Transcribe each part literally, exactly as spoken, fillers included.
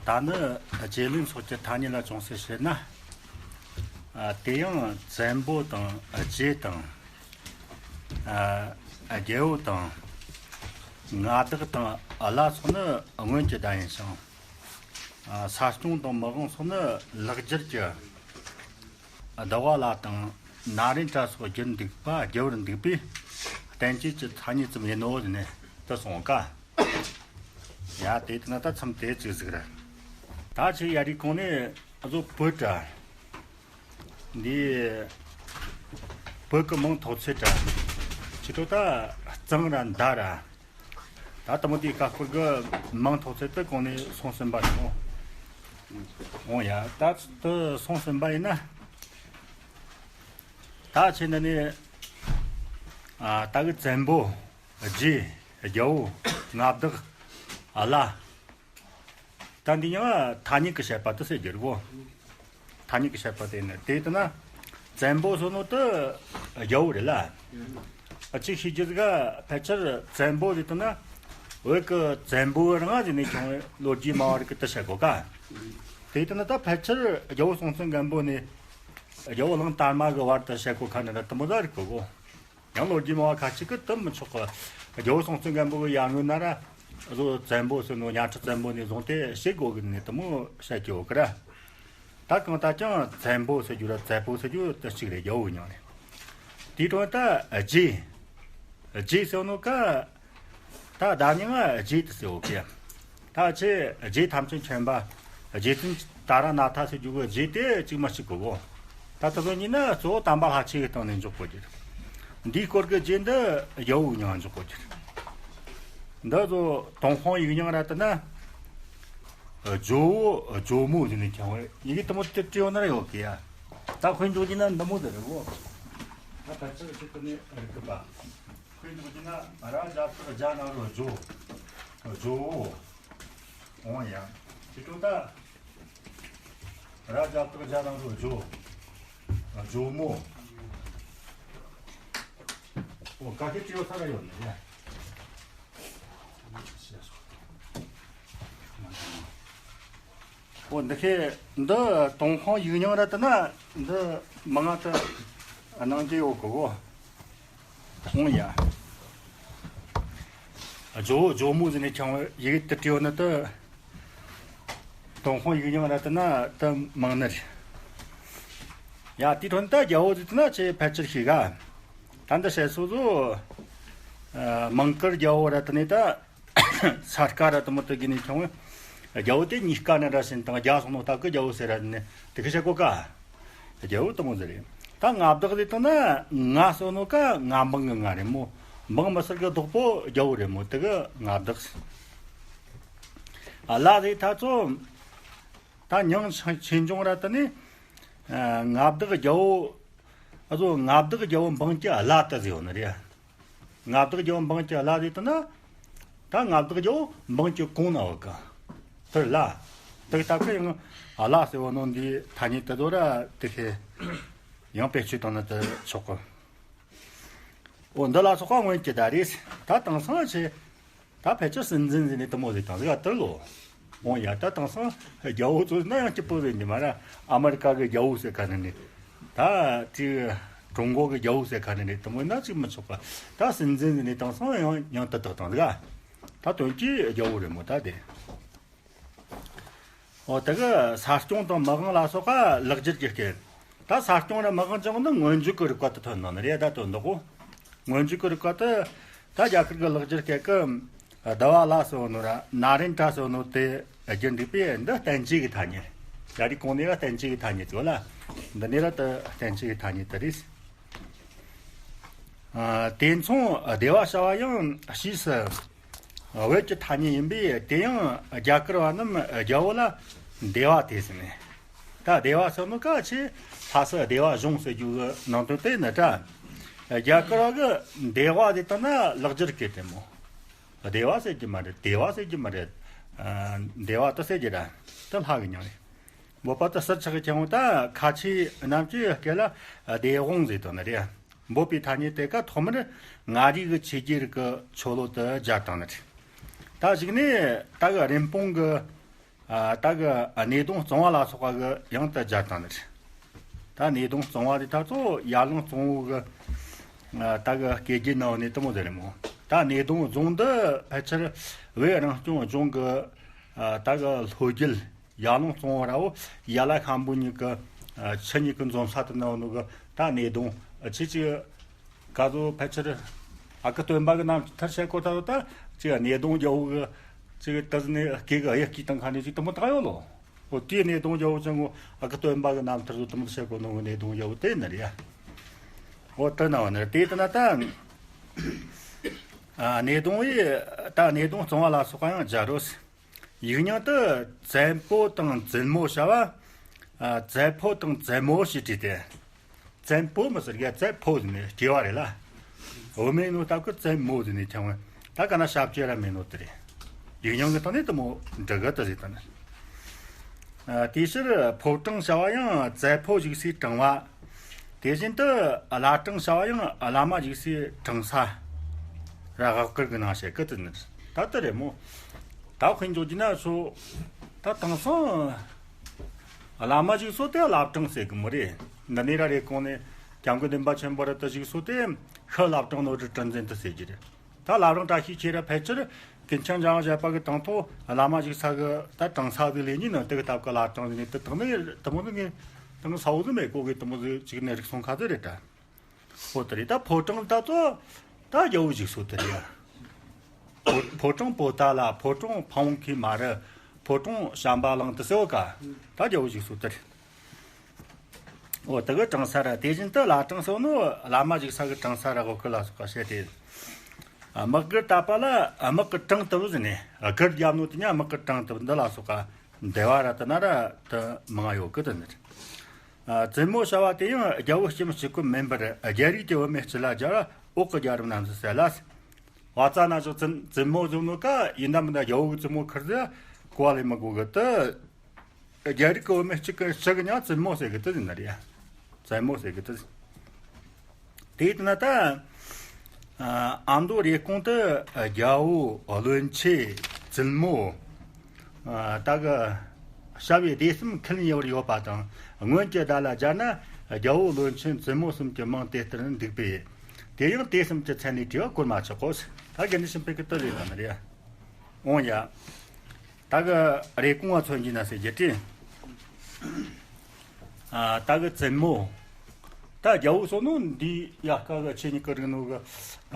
ད་ནི་རྗེ་བློན་སོགས་ཀྱི་ཐ་སྙད་ལ་ཅུང་ཟད་བཤད་ན། ཨ། དེ་ཡང་བཙན་པོ་དང་རྗེ་དང་། ཨ། རྒྱལ་པོ་དང་། མངའ་བདག་དང་བླ་སོགས་ནི་སྔོན་གྱི་བརྡ་ཡིན་ཞིང་། ཨ། ས་སྐྱོང་དང་མི་དབང་སོགས་ནི་ལེགས་སྦྱར་གྱི་བསྡུ་བ་ལ་དང་ན་རེ་འདྲ་སོགས་བསྒྱུར་འདུག་པ། བསྒྱུར་འདུག་པས་བསྟན་བཅོས་ཀྱི་ཐ་སྙད་ཙམ་ཡིན་ནོ་ནས་དུ་སོང་ཀ། ཡ། དེ་ལྟ་ན་ད་མཚམས་དེ་ཅིག་ཟིག་ར། ད་ཆེ་ཡ་རིགས་གོང་ནས་ཨ་ཟོ་བོད་ར། འདི་བོད་ཀྱི་མིང་ཐོགས་ཚད་ར། ཆེ་ཁྲོ་ད་གཙང་ར་མདའ་ར། ད་དུ་མོ་དེའི་ཀ་སྐོར་གྱི་མིང་ཐོགས་ཚད་དུ་གོང་ནས་སོང་ཟིན་པ་རེད་མོ། འོང་ཡ། ད་དུ་སོང་ཟིན་པ་ཡིན་ན། ད་ཆེ་འདི་ནས། ཨ། ད་གི་བཙན་པོ། རྗེ། རྒྱལ་པོ། མངའ་བདག་བླ། ད་འདི་ཡང་ཐ་སྙད་ཀྱི་བཤད་པ་དུ་ཟེར་རྒྱུ་རེད་གོ། ཐ་སྙད་ཀྱི་བཤད་པ་དེ་ནི་དེ་ལྟ་ན། བཙན་པོ་ཟེར་ནོ་དུ་རྒྱལ་པོ་རེད་ལ། ཨ། ཅིག་ཤེས་རྒྱུ་ཟིག་ག་ཕལ་ཆེར་བཙན་པོ་ཟེར་ལྟ་ན། བོད་ཀྱི་བཙན་པོ་རང་ཟེར་ནས་ཀྱང་ལོ་རྒྱུས་སྨྲ་བ་རིགས་ཀྱི་དུ་བཤད་གོ་ཀ། དེ་ལྟ་ན་ད་ཕལ་ཆེར་རྒྱལ་པོ་སྲོང་བཙན་སྒམ་པོ་ནས་རྒྱལ་པོ་གླང་དར་མ་གི་བར་དུ་བཤད་གོ་ཁ་ནས་ར་དུ་མོ་ཟ་རིག་གོ་གོ། ཡང་ལོ་རྒྱུས་སྨྲ་བ་ཁ་ཅིག་གིས་དུ་མི་ཆོག་གི། རྒྱལ་པོ་སྲོང་བཙན་སྒམ་པོ་གི་ཡར་སྔོན་ན་ར། བཟོ་བཙན་པོ་ཟེར་ནོ་གཉའ་ཁྲི་བཙན་པོ་ནས་བཟུང་སྟེ་བཤད་དགོས་གི་ནས་དུ་མོ་བཤད་ཀྱི་ཡོད་གི་ར། ད་གང་ལྟར་ཀྱང་བཙན་པོ་ཟེར་རྒྱུ་ར་བཙན་པོ་ཟེར་རྒྱུ་དུ་གཅིག་རེད། རྒྱལ་པོ་མིང་རེད། དེའི་དོན་ད་རྗེ། རྗེ་ཟེར་ནོ་ཀ། ད་བརྡ་རྙིང་རྗེ་དུ་ཟེར་བོ་ཀི། ད་ཆེ་རྗེ་ཐམས་ཅད་མཁྱེན་པ། རྗེ་བཙུན་ཏཱ་ར་ནཱ་ཐ་ཟེར་རྒྱུ་གི་རྗེ་དེ་གཅིག་མ་གཅིག་གོ་གོ། ད་དེ་ཚོ་གཉིས་ནི་གཙོ་བོ་དམ་པ་ལྷ་ཆོས་ཀྱི་སྟེང་ནས་འཇོག་དགོས་རྒྱུ་རེད། འདིའི་སྐོར་གྱི་རྗེ་འདི་རྒྱལ་པོའི་མིང་འཇོག་དགོས་རྒྱུ་རེད། འདི་ཚོ་ཏུན་ཧོང་ཡིག་རྙིང་ར་དེ་ན། ཇོ་བོ་ཇོ་མོ་ཟེར་ནས་ཀྱང་ཡི་གེ་དེ་མོ་དེ་བྲིས་ཡོད་ན་ར་ཡོད་གི་ཡ། ད་དཔེ་འཇོག་རྒྱུ་ན་འདི་མོ་དེ་རེད་གོ། ད་ཕལ་ཆེར་ཁྱེད་དེ་ནས་རིག་གི་པ། དཔེ་འཇོག་རྒྱུ་ན་ར་རྒྱ་བཏགས་རྒྱ་ན་རོ་ཇོ། ཇོ་བོ། འོང་ཡ། ཁྱེད་ཚོ་ད། ར་རྒྱ་བཏགས་རྒྱ་ན་རོ་ཇོ། ཇོ་མོ། འོ་ག་གེ་ཅི་ཡོད་ས་ར་ཡོད་ནི་ཡ། འོ་འདི་ཁེ་འདི་ཏུན་ཧོང་ཡིག་རྙིང་ར་དེ་ན་འདི་མང་ང་དུ་གནང་རྒྱུ་ཡོད་གི་གོ། འོང་ཡ། ཇོ་བོ་ཇོ་མོ་ཟེར་ནས་ཀྱང་ཡི་གེ་དེ་བྲིས་ཡོད་ནི་དུ། ཏུན་ཧོང་ཡིག་རྙིང་ར་དེ་ན་དུ་མང་ནི་རེད། ཡ། དེའི་དོན་ད་རྒྱལ་པོ་ཟེར་དེ་ན་ཆེས་ཕལ་ཆེར་ཤེས་ག། ད་འདི་བཤད་སོ་སོ། ཨ། མང་དཀར་རྒྱལ་པོ་ར་དེ་ནས་ད། ས་དཀར་ར་དེ་མོ་དེ་གི་ནས་ཀྱང་། རྒྱལ་པོ་དེ་གཉིས་ཀ་ནས་ར་ཟིན་དང་རྒྱ་སོང་ནོ་ད་གི་རྒྱལ་པོ་ཟེར་ར་ནས་དེ་གི་བཤད་གོ་ཀ། རྒྱལ་པོ་དེ་མོ་ཟེར་རེད། ད་མངའ་བདག་ཟེར་དང་ན་མངའ་སོ་ནོ་ཀ་མངའ་འབངས་གི་མངའ་རེད་མོ། འབངས་མི་སེར་གི་བདག་པོ་རྒྱལ་པོ་རེད་མོ། དེ་གི་མངའ་བདག་ཟེར། ཨ། བླ་ཟེར་ད་ཚོ། ད་མིང་ཆེ་ཆུང་ར་དེ་ནས། ཨ། མངའ་བདག་རྒྱལ་པོ། ཨ་ཚོ་མངའ་བདག་རྒྱལ་པོ་འབངས་ཀྱི་བླ་དེ་ཟེར་ཡོད་ནི་རེད། མངའ་བདག་རྒྱལ་པོ་འབངས་ཀྱི་བླ་ཟེར་དེ་ན། ད་མངའ་བདག་རྒྱལ་པོ་འབངས་ཀྱི་གོང་ན་བ་གི། དེར་བླ། དེ་ད་གི་ཡང་བླ་ཟེར་བ་ནོ་འདི་ཐ་སྙད་དེ་ཚོ་ར་དེ་ཁེ། ཡང་བེད་སྤྱོད་བཏང་ན་དེ་ཆོག་གི། འོ་འདི་ལ་སོགས་པ་སྔོན་གྱི་བརྡ་རེད། ད་དེང་སང་ཆེ། ད་ཕལ་ཆེར་སྲིད་འཛིན་ཟེར་ནས་དེ་མོ་ཟེར་དང་ཟེར་ག་དེར་ལོ། འོང་ཡ། ད་དེང་སང་རྒྱལ་པོ་ཚོ་ན་ཡང་སྐྱིད་པོ་ཟེར་ནི་མ་ར། ཨ་མེ་རི་ཀ་གི་རྒྱལ་པོ་ཟེར་ག་ནི་ནི། ད་ཅིག་ཀྲུང་གོ་གི་རྒྱལ་པོ་ཟེར་ག་ནི་ནི་དེ་མོ་ན་ཅིག་མི་ཆོག་པ། ད་སྲིད་འཛིན་ཟེར་ནས་དེང་སང་ཡང་ཡང་དེ་དག་དང་ཟེར་ག། ད་དོན་གྱི་རྒྱལ་པོ་རེད་མོ་ད་དེ། འོ་དེ་གི་ས་སྐྱོང་དང་མི་དབང་ལ་སོགས་པ་ལེགས་སྦྱར་གྱི་སྐད། ད་ས་སྐྱོང་ར་མི་དབང་ཅང་ནི་སྔོན་འཇུག་གི་རིགས་པ་དུ་ཐོན་ནོ་ནི་རེད། ད་དོན་དག་གོ། སྔོན་འཇུག་གི་རིགས་པ་དུ། ད་རྒྱ་གར་གི་ལེགས་སྦྱར་སྐད་གི་བསྡུ་བ་ལ་ཟེར་ནོ་ར་ན་རེན་དྲ་ཟེར་ནོ་དེ་བསྒྱུར་འདུག་པས་འདི་བསྟན་བཅོས་ཀྱི་ཐ་སྙད། རྒྱ་རིགས་གོང་ནས་ར་བསྟན་བཅོས་ཀྱི་ཐ་སྙད་ཟེར་ལ། འདི་ནས་ར་དུ་བསྟན་བཅོས་ཀྱི་ཐ་སྙད་དུ་རེད། ཨ། དེ་མཚུངས་བདེ་བ་བྱ་བ་ཡང་ཕྱིས་སུ་བོད་ཀྱི་ཐ་སྙད་ཡིན་པས། དེ་ཡང་རྒྱ་གར་བ་རྣམས་རྒྱལ་པོ་ལ་བདེ་བ་སྟེ་ཟེར་ནས། ད་བདེ་བ་ཟེར་ནོ་ཀ་ཆེ་ལྷ་ས་བདེ་བ་གཞུང་ཟེར་རྒྱུ་གི་ནང་དོན་དེ་ནི་ད། རྒྱ་གར་བ་གི་བདེ་བ་དེ་ལྟ་ན་ལེགས་སྦྱར་སྐད་དེ་མོ། བདེ་བ་ཟེར་རྒྱུ་མ་རེད། བདེ་བ་ཟེར་རྒྱུ་མ་རེད། ཨ། བདེ་བ་དུ་ཟེར་རྒྱུ་ར། དུ་ལྷ་གི་མིང་རེད། འབོད་པ་དུ་ཟུར་ཆག་གི་ཁྱེད་ད་ཁ་ཆེ་རྣམས་ཀྱི་སྐད་ལ་བདེ་དབང་ཟེར་དོ་ནི་རེད། འབོད་པའི་ཐ་སྙད་དེ་ཀ་ཐོག་མར་མངའ་རིས་ཀྱི་ཆོས་རྒྱལ་གྱི་ཆོ་ལོ་དུ་སྦྱར་བཏང་ནི་རེད། ད་གཞུག་ནས་ད་གི་རིན་སྤུངས་ཀྱི་ ཨ། ད་གི་ཨ་ནེ་གདོང་གཙང་བ་ལ་སོགས་པ་གི་ཡང་དུ་སྦྱར་བཏང་ནི་རེད། ད་ནེ་གདོང་གཙང་བ་དེ་ད་གཙོ་བོ་ཡར་ལུང་གཙང་བོ་གི། ཨ། ད་གི་སྐད་རྒྱན་ནང་ནས་དེ་མོ་ཟེར་རེད་མོ། ད་ནེ་གདོང་རྫོང་འདི་ཕལ་ཆེར་བོད་རང་སྐྱོང་ལྗོངས་གི། ཨ། ད་གི་ལྷོ་རྒྱུད་ཡར་ལུང་གཙང་བོ་ར་བོ་ཡ་ལ་ཤམ་བུ་གཉིས་ཀྱི། ཨ། ཆུ་གཉིས་ཀྱི་འཛོམས་ས་དེ་ན་ཡོད་ནོ་གི། ད་ནེ་གདོང་ཆི་ཆི། ག་ཚོད་ཕལ་ཆེར་ཨ་ཁུ་སྟོན་པ་གི་རྣམ་ཐར་བཤད་སྐོར་ད་ད་ཅིག་ནེ་གདོང་རྒྱལ་པོ་གི་ཅིག་ད་ནི་སྐེ་གི་གཡུ་སྐེ་དང་ཁ་ནས་ཅིག་དུ་མོ་བཏགས་ཡོད་ལོ། འོ་དེའི་ནེ་གདོང་རྒྱལ་པོ་ཅང་གོ་ཨ་ཁུ་སྟོན་པ་གི་རྣམ་ཐར་ཚོ་དུ་མོ་བཤད་སྐོར་ནོ་གི་ནེ་གདོང་རྒྱལ་པོ་དེ་ནི་རེད་ཡ། འོ་དེ་ན་བ་ནི་དེ་དེ་ན་ད་ཨ་ནེ་གདོང་ཡི་ད་ནེ་གདོང་གཙང་བ་ལ་སོགས་པ་ཡང་སྦྱར་རོ། ཡིག་རྙིང་དུ་བཙན་པོ་དང་བཙུན་མོ་བྱ་བ། ཨ། བཙན་ཕོ་དང་བཙུན་མོ་ཞེས་བྲིས་ཏེ། བཙན་པོ་མི་ཟེར་གི་བཙན་ཕོ་ཟེར་ནས་སྐྱེ་བ་རེད་ལ། བུད་མེད་ནོ་སྟབས་ཀྱིས་བཙན་མོ་ཟེར་ནས་ཁྱབ་བ། ད་ག་ན་ཞབས་ཀྱི་ར་མེད་ནོ་དེ་རེད། ཡིག་རྙིང་གི་སྟེང་ནས་དེ་མོ་འབྲི་གི་དེ་ཟེར་ད་ནི། ཨ། དེའི་ཕྱིར་ཕོ་བྲང་བྱ་བ་ཡང་བཙན་ཕོ་བཞུགས་སའི་བྲང་བ། དེ་བཞིན་དུ་བླ་བྲང་བྱ་བ་ཡང་བླ་མ་བཞུགས་སའི་བྲང་ས་ར་དབུ་སྐར་གི་ནང་བཤད་གི་དེ་ནི་ད་དེ་རེད་མོ། ད་དཔེ་འཇོག་རྒྱུ་ན་སོ། ད་དེང་སང་བླ་མ་བཞུགས་ས་དེ་བླ་བྲང་ཟེར་གི་མོ་རེད། འདི་ནས་ར་རེ་གོང་ནས་སྐྱབས་མགོན་བདེན་པ་ཆེན་པོ་ར་དུ་བཞུགས་ས་དེ་ཤི་བླ་བྲང་ནོར་བུ་གྲུ་འཛིན་དུ་ཟེར་གྱི་རེད། ད་བླ་བྲང་བཀྲ་ཤིས་ཆེ་ར་ཕལ་ཆེར་ཀུན་མཁྱེན་འཇམ་དབྱངས་བཞད་པ་གི་དང་ཐོག་བླ་མ་བཞུགས་ས་གི་ད་བྲང་ས་ཟིག་ལས་ཉིན་ནང་དེ་གི་སྟབས་ཀྱིས་བླ་བྲང་ཟིག་ནས་དེ་དང་ནས་དེ་མོ་ཟིག་ངས་དེ་མོ་ས་བོ་ཟིག་མེད་གོ་གི། དེ་མོ་ཟིག་ཅིག་ནས་རིགས་སོང་ཁ་ཟིག་རེད་ད། འོ་དེ་རེད། ད་ཕོ་བྲང་ད་ཚོ་ད་རྒྱལ་པོ་བཞུགས་ས་དེ་རེད་ཡ། ཕོ་ཕོ་བྲང་པོ་ཏཱ་ལ། ཕོ་བྲང་ཕ་བོང་ཁའི་མ་རི། ཕོ་བྲང་བྱམས་པ་གླིང་དུ་ཟེར་བ་ཀ། ད་རྒྱལ་པོ་བཞུགས་ས་དེ་རེད། འོ་དེ་གི་བྲང་ས་ར་དེ་བཞིན་དུ་བླ་བྲང་ཟེར་ནོ་བླ་མ་བཞུགས་ས་གི་བྲང་ས་ར་དབུ་སྐར་ལ་སོགས་པ་བཤད་དེ། དམག་སྒར་བཏབ་པ་ལ་དམག་གི་བྲང་དུ་བུ་ཟེར་ནས་སྒར་རྒྱབ་ནོ་དེ་ཉ་དམག་གི་བྲང་དུ་བུ་འདི་ལ་སོགས་པ་འདི་བ་ར་དེ་ན་ར་དུ་མང་ཡོད་གི་དེ་ནི། ཨ། བཙུན་མོ་བྱ་བ་དེ་ཡང་རྒྱལ་པོ་ཁྱིམ་གཅིག་པུ་མིན་པར་རྒྱ་རིགས་ཀྱི་བུད་མེད་སྤྱི་ལ་སྦྱར་བ་འོག་གི་རྒྱལ་རབས་རྣམས་སུ་གསལ་ལ། བ་ཙ་ན་ཞོག་བཙུན་བཙུན་མོ་བཟུང་ནོ་ཀ་ཡིན་ན་མིན་ན་རྒྱལ་པོ་གི་བཙུན་མོ་ཁུར་ཟེར་གོ་བ་ལས་མི་གོ་གི་དེ། རྒྱ་རིགས་ཀྱི་བུད་མེད་གཅིག་གི་གཅིག་གི་ཉ་བཙུན་མོ་ཟེར་གི་དེ་ཡིན་ནི་རེད། བཙུན་མོ་ཟེར་གི་དེ། དེ་ཡིན་ན་ད། ཨ། ཨ་མདོ་རེ་སྐོང་དུ་རྒྱལ་པོ་བློན་ཆེན་བཙུན་མོ། ཨ། ད་གི་བྱ་བའི་སྡེ་གསུམ་ཁས་ལེན་ཡོད་ཡོད་པ་དང་། སྔོན་གྱི་བརྡ་ལ་སྦྱར་ན་རྒྱལ་པོ་བློན་ཆེན་བཙུན་མོ་གསུམ་གྱི་མིང་དེ་ལྟར་འདུག་པས། དེ་ཡང་དེ་གསུམ་གྱི་མཚན་ནས་བྲིས་པ་གོར་མ་ཆག་གོ། ད་དགེ་འདུན་ཆོས་འཕེལ་གྱི་དེ་ལས་དང་ནི་རེད། འོང་ཡ། ད་གི་རེ་སྐོང་བ་མཚོན་གྱི་ན་ཟེར་རྒྱུ་དེ། ཨ། ད་གི་བཙུན་མོ། ད་རྒྱལ་པོ་སོགས་ནོ་འདི་ཡ་ཀ་གི་ཆེ་ཉིད་ཀྱི་རིགས་ནོ་གི་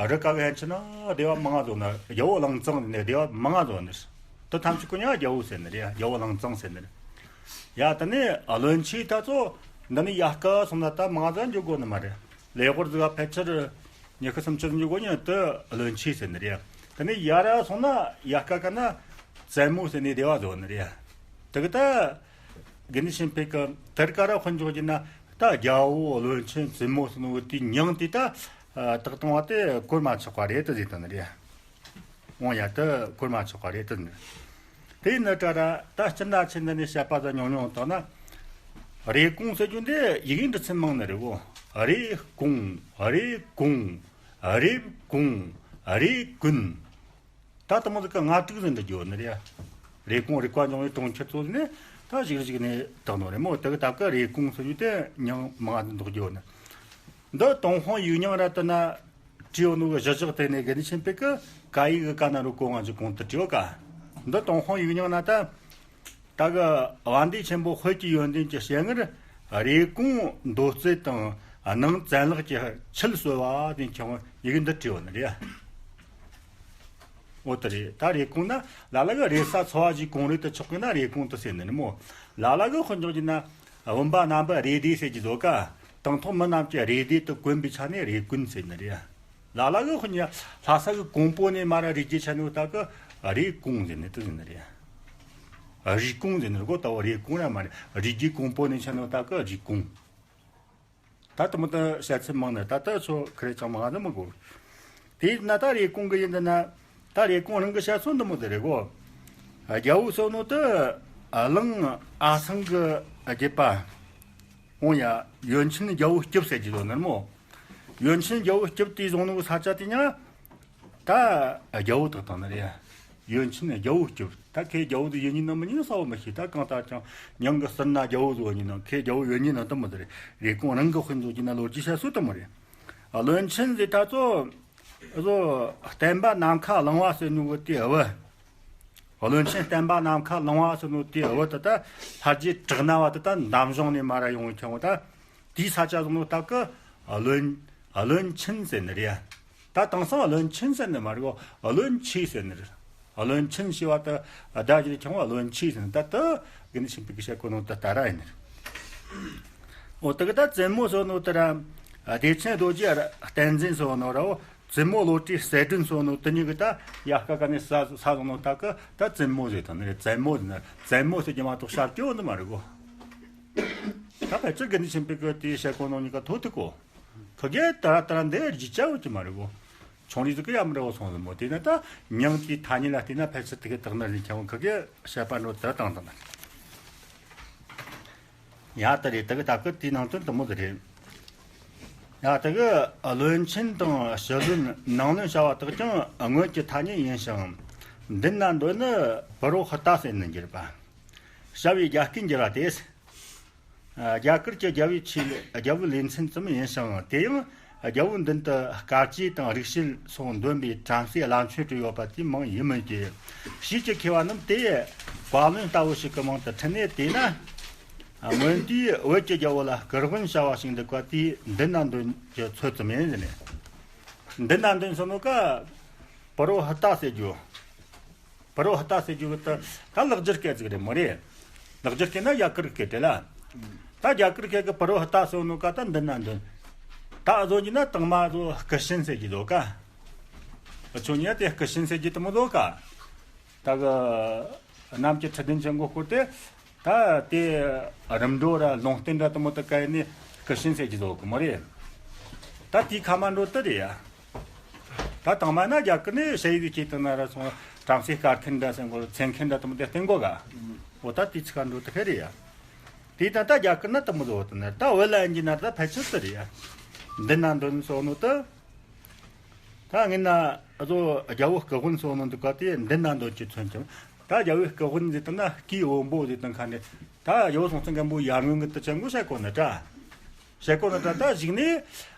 རི་ཀ་གི་ཧན་ཆི་ན་སྡེ་བ་མང་ང་བཟོ་ནི། རྒྱལ་པོ་གླང་གཙང་ནས་སྡེ་བ་མང་ང་བཟོ་ནི། དེ་ཐམས་ཅད་ཀུན་ཡང་རྒྱལ་པོ་ཟེར་ནི་རེད། རྒྱལ་པོ་གླང་གཙང་ཟེར་ནི་རེད། ཡ་དེ་ནས་བློན་ཆེན་ད་ཚོ་འདི་ནི་ཡ་ཀ་སོང་ན་ད་མང་ང་ཟ་འཇུག་དགོ་ནི་མ་རེད། ལས་སྐོར་ཟིག་ཕལ་ཆེར་ཉི་ཤུ་སུམ་ཅུ་ཟིན་རྒྱུ་གོ་ཉིན་དུ་བློན་ཆེན་ཟེར་ནི་རེད། དེ་ནས་ཡར་སོང་ན་ཡར་ཀ་ཀ་ན་བཙན་མོ་ཟེར་ནས་སྡེ་བ་བཟོ་ནི་རེད། དེ་གི་ད་དགེ་འདུན་ཆོས་འཕེལ་གི་དེར་ཀ་ར་དཔེ་འཇོག་རྒྱུ་ན་ད་རྒྱལ་པོ་བློན་ཆེན་བཙུན་མོ་ཟེར་ནོ་དེའི་མྱིང་དེ་ད་བཏགས་བཏང་བ་དེ་གོར་མ་ཆག་པ་རེད་དུ་ཟེར་དོན་རེད། འོང་ཡ་དུ་གོར་མ་ཆག་པ་རེད་དུ་ནི། དེ་ནི་ད་ར་ད་སྤྱིར་ན་ཆེ་འདི་ནས་བཤད་པ་ད་ཉུང་ཉུང་བཏང་ན། རེ་སྐོང་ཟེར་རྒྱུ་འདི་ཡི་གེ་འབྲི་ཚུལ་མང་ནི་རེད་གོ། རེ་སྐོང་། རེ་སྐོང་། རེབ་སྐོང་། རེ་ཀུན། ད་དེ་མོ་ཟིག་གི་ང་དྲུག་ཟིག་འབྲི་རྒྱུ་ནི་རེད། རེ་སྐོང་རིག་པ་འབྱུང་བའི་གྲོང་ཁྱེར་ཚོ་ནི་ད་ཞིག་ཞིག་ནས་བཏགས་ནོ་རེད་མོ། དེ་གི་སྟབས་ཀ་རེ་སྐོང་ཟེར་རྒྱུ་དེ་མྱིང་མང་ང་ཟིག་འདོགས་རྒྱུ་ནི། འདི་ཏུན་ཧོང་ཡིག་རྙིང་ར་དེ་ན། བྲིས་ཡོད་ནོ་གི་གཞི་བཞག་དེ་ནས་དགེ་འདུན་ཆོས་འཕེལ་གི་ཀ་ཡིག་གི་ཀ་ན་རུ་གོ་ང་ཅིག་གོང་དུ་བྲིས་ཡོད་ཀ། འདི་ཏུན་ཧོང་ཡིག་རྙིང་ན་ད། ད་གི་དབང་འདུས་ཆེན་པོ་དཔལ་གྱི་ཡོན་ཏན་གྱི་སྤྱན་སྔར་རེ་སྐོང་མདོ་རྩེ་དང་ནང་བཙན་ལག་གི་ཆུ་ལ་གསོལ་བ་དེ་ཁྱེད་ཡིག་འདི་བྲིས་ཡོད་ནི་རེད། འོ་དེ་རེད། ད་རེ་སྐོང་ན་ལ་ལ་གི་རེ་ས་ཚོ་བ་ཞིག་གོང་རེ་དུ་ཆོག་གི་ན་རེ་སྐོང་དུ་ཟེར་ནི་རེད་མོ། ལ་ལ་གི་དཔེ་འཇོག་རྒྱུ་ན་བུམ་པ་རྣམ་པ་རེ་ཟློས་ཟེར་གྱི་བཟོ་ཀ། དང་ཐོག་མི་རྣམས་ཀྱི་རེ་ཟློས་དུ་གོན་པའི་ཆ་ནས་རེ་ཀུན་ཟེར་ནི་རེད། ལ་ལ་གི་དཔེ་ཉ་ལྷ་ས་གི་གོང་པོ་ནས་མ་ར་རིགས་རྒྱུད་ཆ་ནས་ད་གི་རེ་ཀོང་ཟེར་ནི་དུ་ཟེར་ནི་རེད། རེ་ཀོང་ཟེར་ནི་རེད་གོ། ད་བ་རེ་ཀོང་ར་མ་རེད། རིགས་རྒྱུད་གོང་པོ་ནས་ཆ་ནས་ད་གི་རེ་ཀོང་། ད་དུ་མི་ད་བཤད་ཚུལ་མང་ནི་ད་ད་ཚོ་ཁ་རེ་ཅང་མང་ནི་མི་གོ། དེ་ན་ད་རེ་ཀོང་གི་ཡིན་ད་ན་ད་རེ་ཀོང་རང་གི་བཤད་ཚུལ་འདི་མོ་དེ་རེད་གོ། རྒྱལ་པོ་བསོད་ནོ་དུ་གླང་ཨ་སང་གི་རྒྱུད་པ། འོང་ཡ། ཡོན་ཆེན་རྒྱལ་པོ་སྐྱབས་ཟེར་གྱི་ཡོད་ནི་མོ། ཡོན་ཆེན་རྒྱལ་པོ་སྐྱབས་དེ་བཟུང་ནོ་གི་ས་ཆ་དེ་ཉ། ད་རྒྱལ་པོ་དག་དང་ནི་རེད། ཡོན་ཆེན་རྒྱལ་པོ་སྐྱབས། ད་ཁོས་རྒྱལ་པོ་ཟིག་ཡིན་ཉིན་ནམ་མིན་ཉིན་གསལ་བོ་མི་ཤེས། ད་གང་ལྟར་ཀྱང་མྱང་གི་ཟུར་ན་རྒྱལ་པོ་ཟིག་ཡོད་ཉིན་ནམ་ཁོས་རྒྱལ་པོ་ཡིན་ཉིན་ནམ་དེ་མོ་ཟིག་རེད། རེ་སྐོང་རང་གི་དཔེ་མཛོད་ཀྱི་ན་ལོ་རྒྱུས་བཤད་སྲོལ་དེ་མོ་རེད། བློན་ཆེན་ཟེར་ད་ཚོ་བཟོ་བསྟན་པ་ནམ་མཁའ་ལང་བ་ཟེར་ནོ་གི་དེ་བུ། བློན་ཆེན་བསྟན་པ་ནམ་མཁའ་ལང་བ་ཟེར་ནོ་དེ་བུ་དེ་ད་ལྷ་རྗེ་གྲགས་སྣང་བ་དེ་ད་འདམ་གཞུང་ནས་མར་ར་ཡོང་བའི་ཁྱེད་ད། དེའི་ས་ཆ་བཟུང་ནོ་ད་གི་བློན་བློན་ཆེན་ཟེར་ནི་རེད། ད་དེང་སང་བློན་ཆེན་ཟེར་ནི་མ་རེད་གོ། བློན་ཆེ་ཟེར་ནི་རེད། བློན་ཆེན་ཞེས་པ་ད་བརྡ་བརྒྱུད་ཁྱེད་བློན་ཆེ་ཟེར་ནི་ད་ད་དགེ་འདུན་ཆོས་འཕེལ་གྱིས་བཤད་གོ་ནོ་ད་ད་ར་ཡིན་ནི་རེད། འོ་དེ་གི་ད་བཙུན་མོ་ཟེར་ནོ་དེ་ར་བདེ་ཆེན་རྡོ་རྗེ་བསྟན་འཛིན་ཟེར་ནོ་ར་འོ། བཙུན་མོ་བློ་གྲོས་གསལ་སྒྲོན་ཟེར་ནོ་དེ་གཉིས་ཀྱི་ད་ཡ་སྐལ་ག་ནས་ས་ས་བཟུང་ནོ་ད་གི་ད་བཙུན་མོ་ཟེར་དང་ནི་རེད། བཙུན་མོ་ཟེར་ན་བཙུན་མོ་ཟེར་གྱི་མ་གཏོགས་ཤར་སྐྱོ་ནི་མ་རེད་གོ། ད་ཕལ་ཆེར་དགེ་འདུན་ཆོས་འཕེལ་གྱི་དེའི་བཤད་གོ་ནོ་གཉིས་ཀ་ཐོ་ཐུག་གོ། ཁི་གེ་ད་ར་ད་ར་འདི་རྒྱུ་ཆ་ཡོད་ཀྱི་མ་རེད་གོ། ཆུང་རིགས་ཟིག་གི་ཡ་མི་རེད་བ་སོང་ཟིན་མོ། དེ་ན་ད་མྱང་དེའི་ཐ་སྙད་ལ་བལྟས་ན་ཕལ་ཆེར་དེ་གི་དག་ནི་རིགས་ཀྱང་ཁི་གེ་བཤད་པ་འགྲོ་དེ་དང་དང་། ཡ་ད་རེད། དེ་གི་ད་གི་དེའི་ནང་དོན་དུ་མོ་དེ་རེད། ཡ་དེ་གི་བློན་ཆེན་དང་ཕྱི་བློན་ནང་བློན་བྱ་བ་དག་ཀྱང་སྔོན་གྱི་ཐ་སྙད་ཡིན་ཞིང་། མདུན་ན་འདོན་ནི་པུ་རོ་ཧི་ཏ་ཟེར་ནི་འགྱུར་བ། བྱ་བའི་རྒྱ་སྐད་འགྱུར་བ་སྟེ། རྒྱ་གར་གྱི་རྒྱལ་པོའི་ཆོས་རྒྱལ་པོའི་ལེ་ཚན་ཙམ་ཡིན་ཞིང་། དེ་ཡང་རྒྱལ་པོའི་མདུན་དུ་དཀའ་སྤྱད་དང་རིག་བྱེད་སོགས་འདོན་པའི་བྲམ་ཟེའི་བླ་མཆོད་བྲིས་ཡོད་པ་དེ་མང་ཡིན་མོད་ཀྱི། ཕྱིས་ཀྱི་མཁས་པ་རྣམས་དེ་བཀའ་བློན་ལྟ་བུ་ཞིག་གི་མིང་དུ་ཁྲིད་ནས། དེས་ན་སྔོན་དུས་བོད་ཀྱི་རྒྱལ་པོ་ལ་སྐུ་དབོན་བྱ་བ་ཞིག་འདུག་པ་དེའི་མདུན་ན་འདོན་གྱི་ཚུལ་ཙམ་ཡིན་ཟེར་ནས། མདུན་ན་འདོན་ཟེར་ནོ་ཀ་པུ་རོ་ཧི་ཏ་ཟེར་རྒྱུ། པུ་རོ་ཧི་ཏ་ཟེར་རྒྱུ་གི་ད་ད་ལེགས་སྦྱར་སྐད་ཅིག་རེད་མོ་རེད། ལེགས་སྦྱར་སྐད་ན་རྒྱ་གར་སྐད་རེད་ལ། ད་རྒྱ་གར་སྐད་གི་པུ་རོ་ཧི་ཏ་ཟེར་ནོ་ཀ་ད་མདུན་ན་འདོན། ད་བཟོ་རྒྱུ་ན་དང་མ་བཟོ་སྐུ་གཤེན་ཟེར་རྒྱུ་བཟོ་ཀ། ཁྱོད་ཉིད་དེ་སྐུ་གཤེན་ཟེར་རྒྱུ་དེ་མོ་བཟོ་ཀ། ད་གི་གནམ་གྱི་ཁྲི་འདོན་ཆེན་པོ་སྐོར་ཏེ། ད་དེ་རིམ་གྲོ་ར་ལུང་བསྟན་ར་དེ་མོ་དེ་ག་ནི་སྐུ་གཤེན་ཟེར་རྒྱུ་བཟོ་གི་མོ་རེད། ད་དེའི་ཁ་མ་འགྲོ་དེ་རེད་ཡ། ད་དང་མ་ན་རྒྱ་གར་ནས་ཞ་ཡི་གི་ཁྱེད་དང་ན་ར་སོང་བྲམ་ཟེ་དཀར་མཁན་འདྲ་སེང་གོ་མཚན་མཁན་འདྲ་དེ་མོ་དེ་བསྟན་གོ་ག། འོ་ད་དེ་ཚིག་ག་འགྲོ་དེ་ཧེ་རེད་ཡ། དེ་ད་ད་རྒྱ་གར་ན་དེ་མོ་བཟོ་དེ་ན་ད་བོད་ལ་ཡིན་གྱི་ན་ད་ཕལ་ཆེར་དེ་རེད་ཡ། མདུན་ན་འདོན་སོང་ནོ་དེ། ད་ངས་ན་ཨ་ཟོ་རྒྱལ་པོ་སྐུ་དབོན་སོང་ནོ་འདུག་ག་དེ་མདུན་ན་འདོན་གྱི་མཚོན་ཀྱང་། ད་རྒྱལ་པོའི་སྐུ་དབོན་ཟེར་དང་ན་སྐུའི་དབོན་པོ་ཟེར་དང་ཁ་ནས། ད་རྒྱལ་པོ་སྲོང་བཙན་སྒམ་པོ་ཡར་སྔོན་གྱི་དུ་ཆེན་པོ་བཤད་གོ་ནི་དྲ། བཤད་གོ་ནི་དྲ་ད་གཞུག་ནས་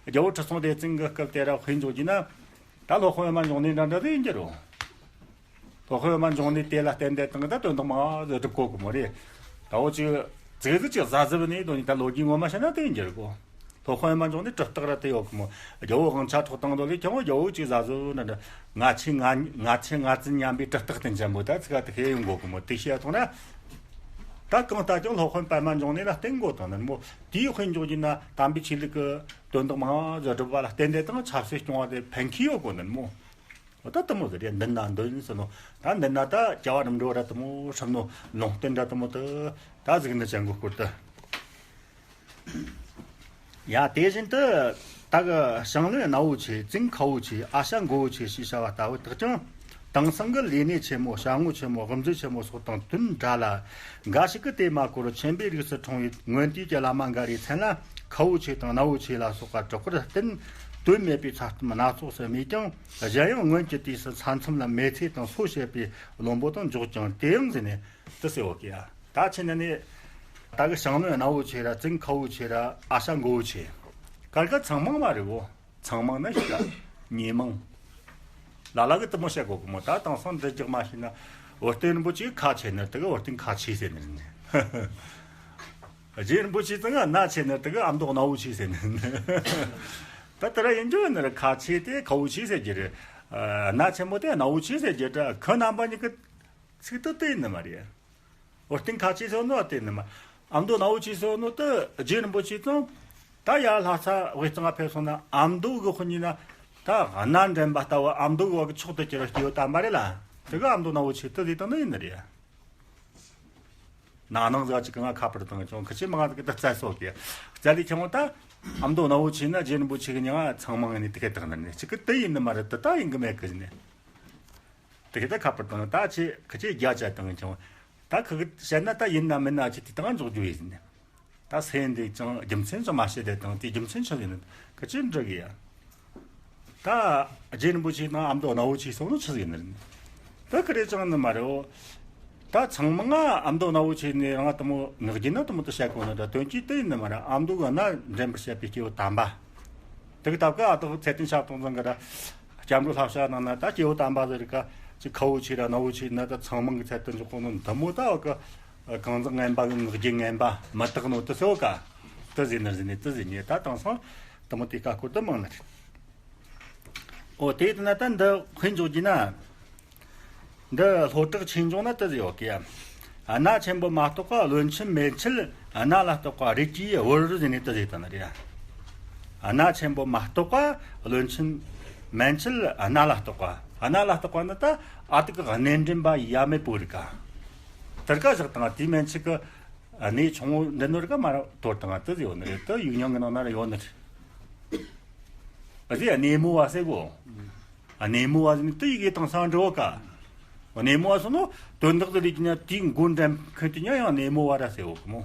རྒྱལ་པོ་ཁྲི་སྲོང་ལྡེ་བཙན་གྱི་སྐབས་དེ་ར་དཔེ་འཇོག་རྒྱུ་ན། ད་སློབ་དཔོན་པདྨ་འབྱུང་གནས་འདྲ་འདྲ་ཟིག་ཡིན་གྱི་རོ། སློབ་དཔོན་པདྨ་འབྱུང་གནས་དེ་ལ་བསྟེན་ཏེ་དང་ད་དོན་དག་མང་ཟིག་སྒྲུབ་གོ་གི་མོ་རེད། ད་འོ་ཅིག་ཙིག་ཟིག་ཅིག་གཟབ་གཟབ་ནས་དོན་ད་ལོ་རྒྱུས་ངོ་མ་བཤད་ན་དེ་ཡིན་གྱི་རེད་གོ། སློབ་དཔོན་པདྨ་འབྱུང་གནས་གྲུབ་རྟགས་ར་དེ་ཡོད་གི་མོ། རྒྱལ་པོ་དབང་ཆ་ཐོག་བཏང་དོ་ལས་ཀྱང་རྒྱལ་པོ་ཅིག་གཟབ་གཟབ་ན་འདྲ། ང་ཆེ་ང་ང་ཆེ་ང་བཙུན་མཉམ་པའི་གྲུབ་རྟགས་དེ་འཇམ་པོ་ད་ཚིག་ག་དེ་ཤེས་ཡོང་གོ་གི་མོ། དེ་ཤེས་ཐོག་ན། ད་གང་ལྟར་ཀྱང་སློབ་དཔོན་པདྨ་འབྱུང་གནས་ལ་བསྟེན་དགོས་དང་ནི་མོ། དེའི་དཔེ་འཇོག་རྒྱུ་ན་དམ་པའི་ཆོས་ལུགས་ཀྱི་དོན་དག་མང་ཟིག་སྒྲུབ་པ་ལ་བརྟེན་ཏེ་དང་ཆབ་སྲིད་སྐྱོང་བ་དེ་ཕན་ཁེ་ཡོད་གོ་ནི་མོ། འོ་ད་དེ་མོ་ཟིག་རེད། མདུན་ན་འདོན་ཟེར་ནོ། ད་མདུན་ན་ད་རྒྱལ་བ་རིམ་གྲོ་ར་དེ་མོ་སྲམ་ནོ་ལུང་བསྟན་ར་དེ་མོ་དེ་ད་གཟིགས་ནི་ཅན་གོ་སྐོར་དུ། ཡ་དེ་བཞིན་དུ་ད་གི་ཞང་བློན་སྣ་བོ་ཆེ། བཙུན་ཁ་བོ་ཆེ། ཨ་ཞང་མགོ་བོ་ཆེ་ཞེས་བྱ་བ་ལྟ་བུ་དག་ཀྱང་། དེང་སང་གི་ལས་སྣེ་ཆེན་མོ། ཞལ་ངོ་ཆེན་མོ། དབུ་མཛད་ཆེན་མོ་སོགས་དང་དོན་འདྲ་ལ། འགའ་ཞིག་གིས་དེ་མ་གོར་ཆེན་པོའི་རིགས་སུ་འཁྲུངས་པའི་སྔོན་དུས་ཀྱི་བླ་མ་འགའ་རེའི་མཚན་ལ་ཁ་བོ་ཆེ་དང་སྣ་བོ་ཆེ་ལ་སོགས་པ་གྲགས་པར་བརྟེན། དོན་མེད་པའི་ཚ་གཏམ་སྣ་ཚོགས་སུ་སྨྲས་ཀྱང་། གཞན་ཡང་སྔོན་གྱི་དུས་སུ་མཚན་ཚུམ་ལ་མེལ་ཚེ་དང་སོ་བྱེད་པའི་བླུན་པོ་དང་འཇོག་ཅིང་། དེ་ཡང་ཟེར་ནས་དེ་ཟེར་བ་གི་ཡ། ད་ཕྱི་ནས་ནི་ད་གི་ཞང་བློན་སྣ་བོ་ཆེ་ར་བཙུན་ཁ་བོ་ཆེ་ར་ཨ་ཞང་མགོ་བོ་ཆེ། གར་ག་ཚང་མང་མ་རེད་བོ། ཚང་མང་ན་ཤི་ད་ཉེ་མང་། ལ་ལ་གི་དེ་མོ་བཤད་གོ་གི་མོ། ད་དེང་སང་འདི་རྒྱག་མ་ཤེས་ན། འོ་རྟེན་རིན་པོ་ཆེ་ཁ་ཆེ་ནི་དེ་གི་འོ་རྟེན་ཁ་ཆེ་ཟེར་ནི་རེད། རྗེ་རིན་པོ་ཆེ་ཚང་ང་སྣ་ཆེ་ནི་དེ་གི་ཨ་མདོ་སྣ་བོ་ཆེ་ཟེར་ནི་རེད། ད་དེ་ར་ཡིན་རྒྱུ་ཡིན་ནི་རེད། ཁ་ཆེ་དེ་ཁ་བོ་ཆེ་ཟེར་རྒྱུ་རེད། སྣ་ཆེན་པོ་དེ་སྣ་བོ་ཆེ་ཟེར་རྒྱུ་རེད། ཁོ་རྣམ་པ་གཉིས་ཀྱི་ཚིག་དེ་དེ་ཡིན་ནི་མ་རེད། འོ་རྟེན་ཁ་ཆེ་ཟེར་ནོ་དེ་ནི་མ། ཨ་མདོ་སྣ་བོ་ཆེ་ཟེར་ནོ་དེ་རྗེ་རིན་པོ་ཆེ་ཚང་། ད་ཡར་ལྷ་ས་དབུས་གཙང་ང་ཕེབས་སོང་ན་ཨ་མདོ་གི་དཔོན་ཡིན་ན། ད་སྣ་འདྲེན་པ་ལྟ་བུ་ཨ་མདོ་གི་བ་གི་མཆོག་ཏུ་གྱུར་བ་སྐྱེས་བུ་དམ་པ་རེད་ལ། དེ་གི་ཨ་མདོ་སྣ་བོ་ཆེ་དེ་ཟེར་དང་ནི་ཡིན་ནི་རེད། ན་ནང་ཟིག་ཅིག་གི་ང་ཁ་པར་བཏང་ཀྱང་ཁི་ཆེ་མ་ང་ཟིག་གི་ད་བཙལ་སོ་གི། བཙལ་ལས་ཁྱེད་མོ་ད་ཨ་མདོ་སྣ་བོ་ཆེ་ན་རྗེ་རིན་པོ་ཆེ་གི་མྱིང་ང་ཚང་མང་ནས་དེ་གི་དག་ནི་རེད། ཅིག་གི་དེ་ཡིན་ནི་མ་རེད། དེ་ད་ཡིན་གི་མེད་གི་ཟེར་ནས། དེ་གི་ད་ཁ་པར་བཏང་ད་ཆེ་ཁི་ཆེ་རྒྱ་ཆ་བཏང་ཀྱང་། ད་ཁི་གི་བཤད་ན་ད་ཡིན་ན་མིན་ན་ཆེ་དེ་དང་འཇོག་རྒྱུ་ཡིན་ཟེར་ནས། ད་སེམས་འདི་ཅང་རྒྱུ་མཚན་ཅང་མ་བཤད་དེ་དང་དེ་རྒྱུ་མཚན་ཆི་ཟིག་ཡིན་ནི་ཁི་ཆེ་འདྲི་གི་ཡ། ད་རྗེ་རིན་པོ་ཆེ་དང་ཨ་མདོ་སྣ་བོ་ཆེ་སོང་ནི་ཆི་ཟིག་ཡིན་ནི་རེད། ད་ཁི་རེ་ཅང་ནི་མ་རེད་འོ། ད་ཚང་མ་ང་ཨ་མདོ་ནག་པོ་ཆེ་ནས་རང་དེ་མོ་ངག་རྒྱུན་ན་དེ་མོ་དུ་བཤད་གོ་ནི་འདྲ། དོན་གྱིས་དེ་ཡིན་ནི་མ་རེད། ཨ་མདོ་གི་གནའ་འདྲེན་པར་བཤད་པའི་སྐྱེས་བུ་དམ་པ། དེ་གི་སྟབས་ཀ་ཨ་དག་ཚད་ལྡན་ཞབས་དོང་ཚང་གི་ར། སྐྱབས་འགྲོ་བསླབ་བྱ་ནང་ན་ད་སྐྱེས་བུ་དམ་པ་ཟེར་ག་ཅིག་ཁ་བོ་ཆེ་ར་ནག་པོ་ཆེ་ན་ད་ཚང་མང་གི་ཚད་དུ་འཇོག་གོ་ནོ་འདི་མོ། ད་བ་གི་གང་ཟག་ངན་པ་གི་ངག་རྒྱུན་ངན་པ་མི་དག་ནོ་དུ་སེ་བ་ཀ་དུ་ཟེར་ནི་ཟེར་ནི་དུ་ཟེར་ནི། ད་དེང་སང་དེ་མོ་དེ་ཀ་སྐོར་དུ་མང་ནི་རེད། ཨོ་དེ་ཡིན་ན་ད་འདི་དཔེ་འཇོག་རྒྱུ་ན། འདི་ལྷོ་བྲག་ཆོས་འབྱུང་ན་དེ་ཟེར་ཡོད་ཀི། གནའ་ཆེན་པོ་མ་གཏོགས་པ་བློན་ཆེན་མན་ཆད་གནའ་ལ་གཏོགས་པ་རིགས་ཀྱི་བུ་ཟེར་ནས་དེ་ཟེར་དང་ནི་རེད། གནའ་ཆེན་པོ་མ་གཏོགས་པ་བློན་ཆེན་མན་ཆད་གནའ་ལ་གཏོགས་པ། གནའ་ལ་གཏོགས་པ་ནི་ད་ཨ་ཏི་ཀི་གནས་འདྲེན་པ་ཡ་མེད་པོ་རིགས་ཀ། དེར་ཀ་བཞག་དང་དེའི་མན་ཆད་ཀི་གནས་ཆུང་ངུ་འདི་ནོ་རིགས་ཀ་མ་ར་དོར་དང་དེ་ཟེར་ཡོད་ནི་རེད། དེ་ཡིག་རྙིང་གི་ནང་ན་ར་ཡོད་ནི་རེད། ཨ་ཟེ་གནས་མོ་བ་ཟེར་གོ། གནས་མོ་བ་ཟེར་ནི་དེ་ཡི་གེ་དང་སང་འགྲོ་ག། གནས་མོ་བ་སོ་ནོ་དོན་དག་དེ་རིགས་ཀྱི་ཉ་དེའི་མགོ་འདྲེན་མཁན་དེ་ཉ་ཡང་གནས་མོ་བ་ར་ཟེར་གོ་གི་མོ།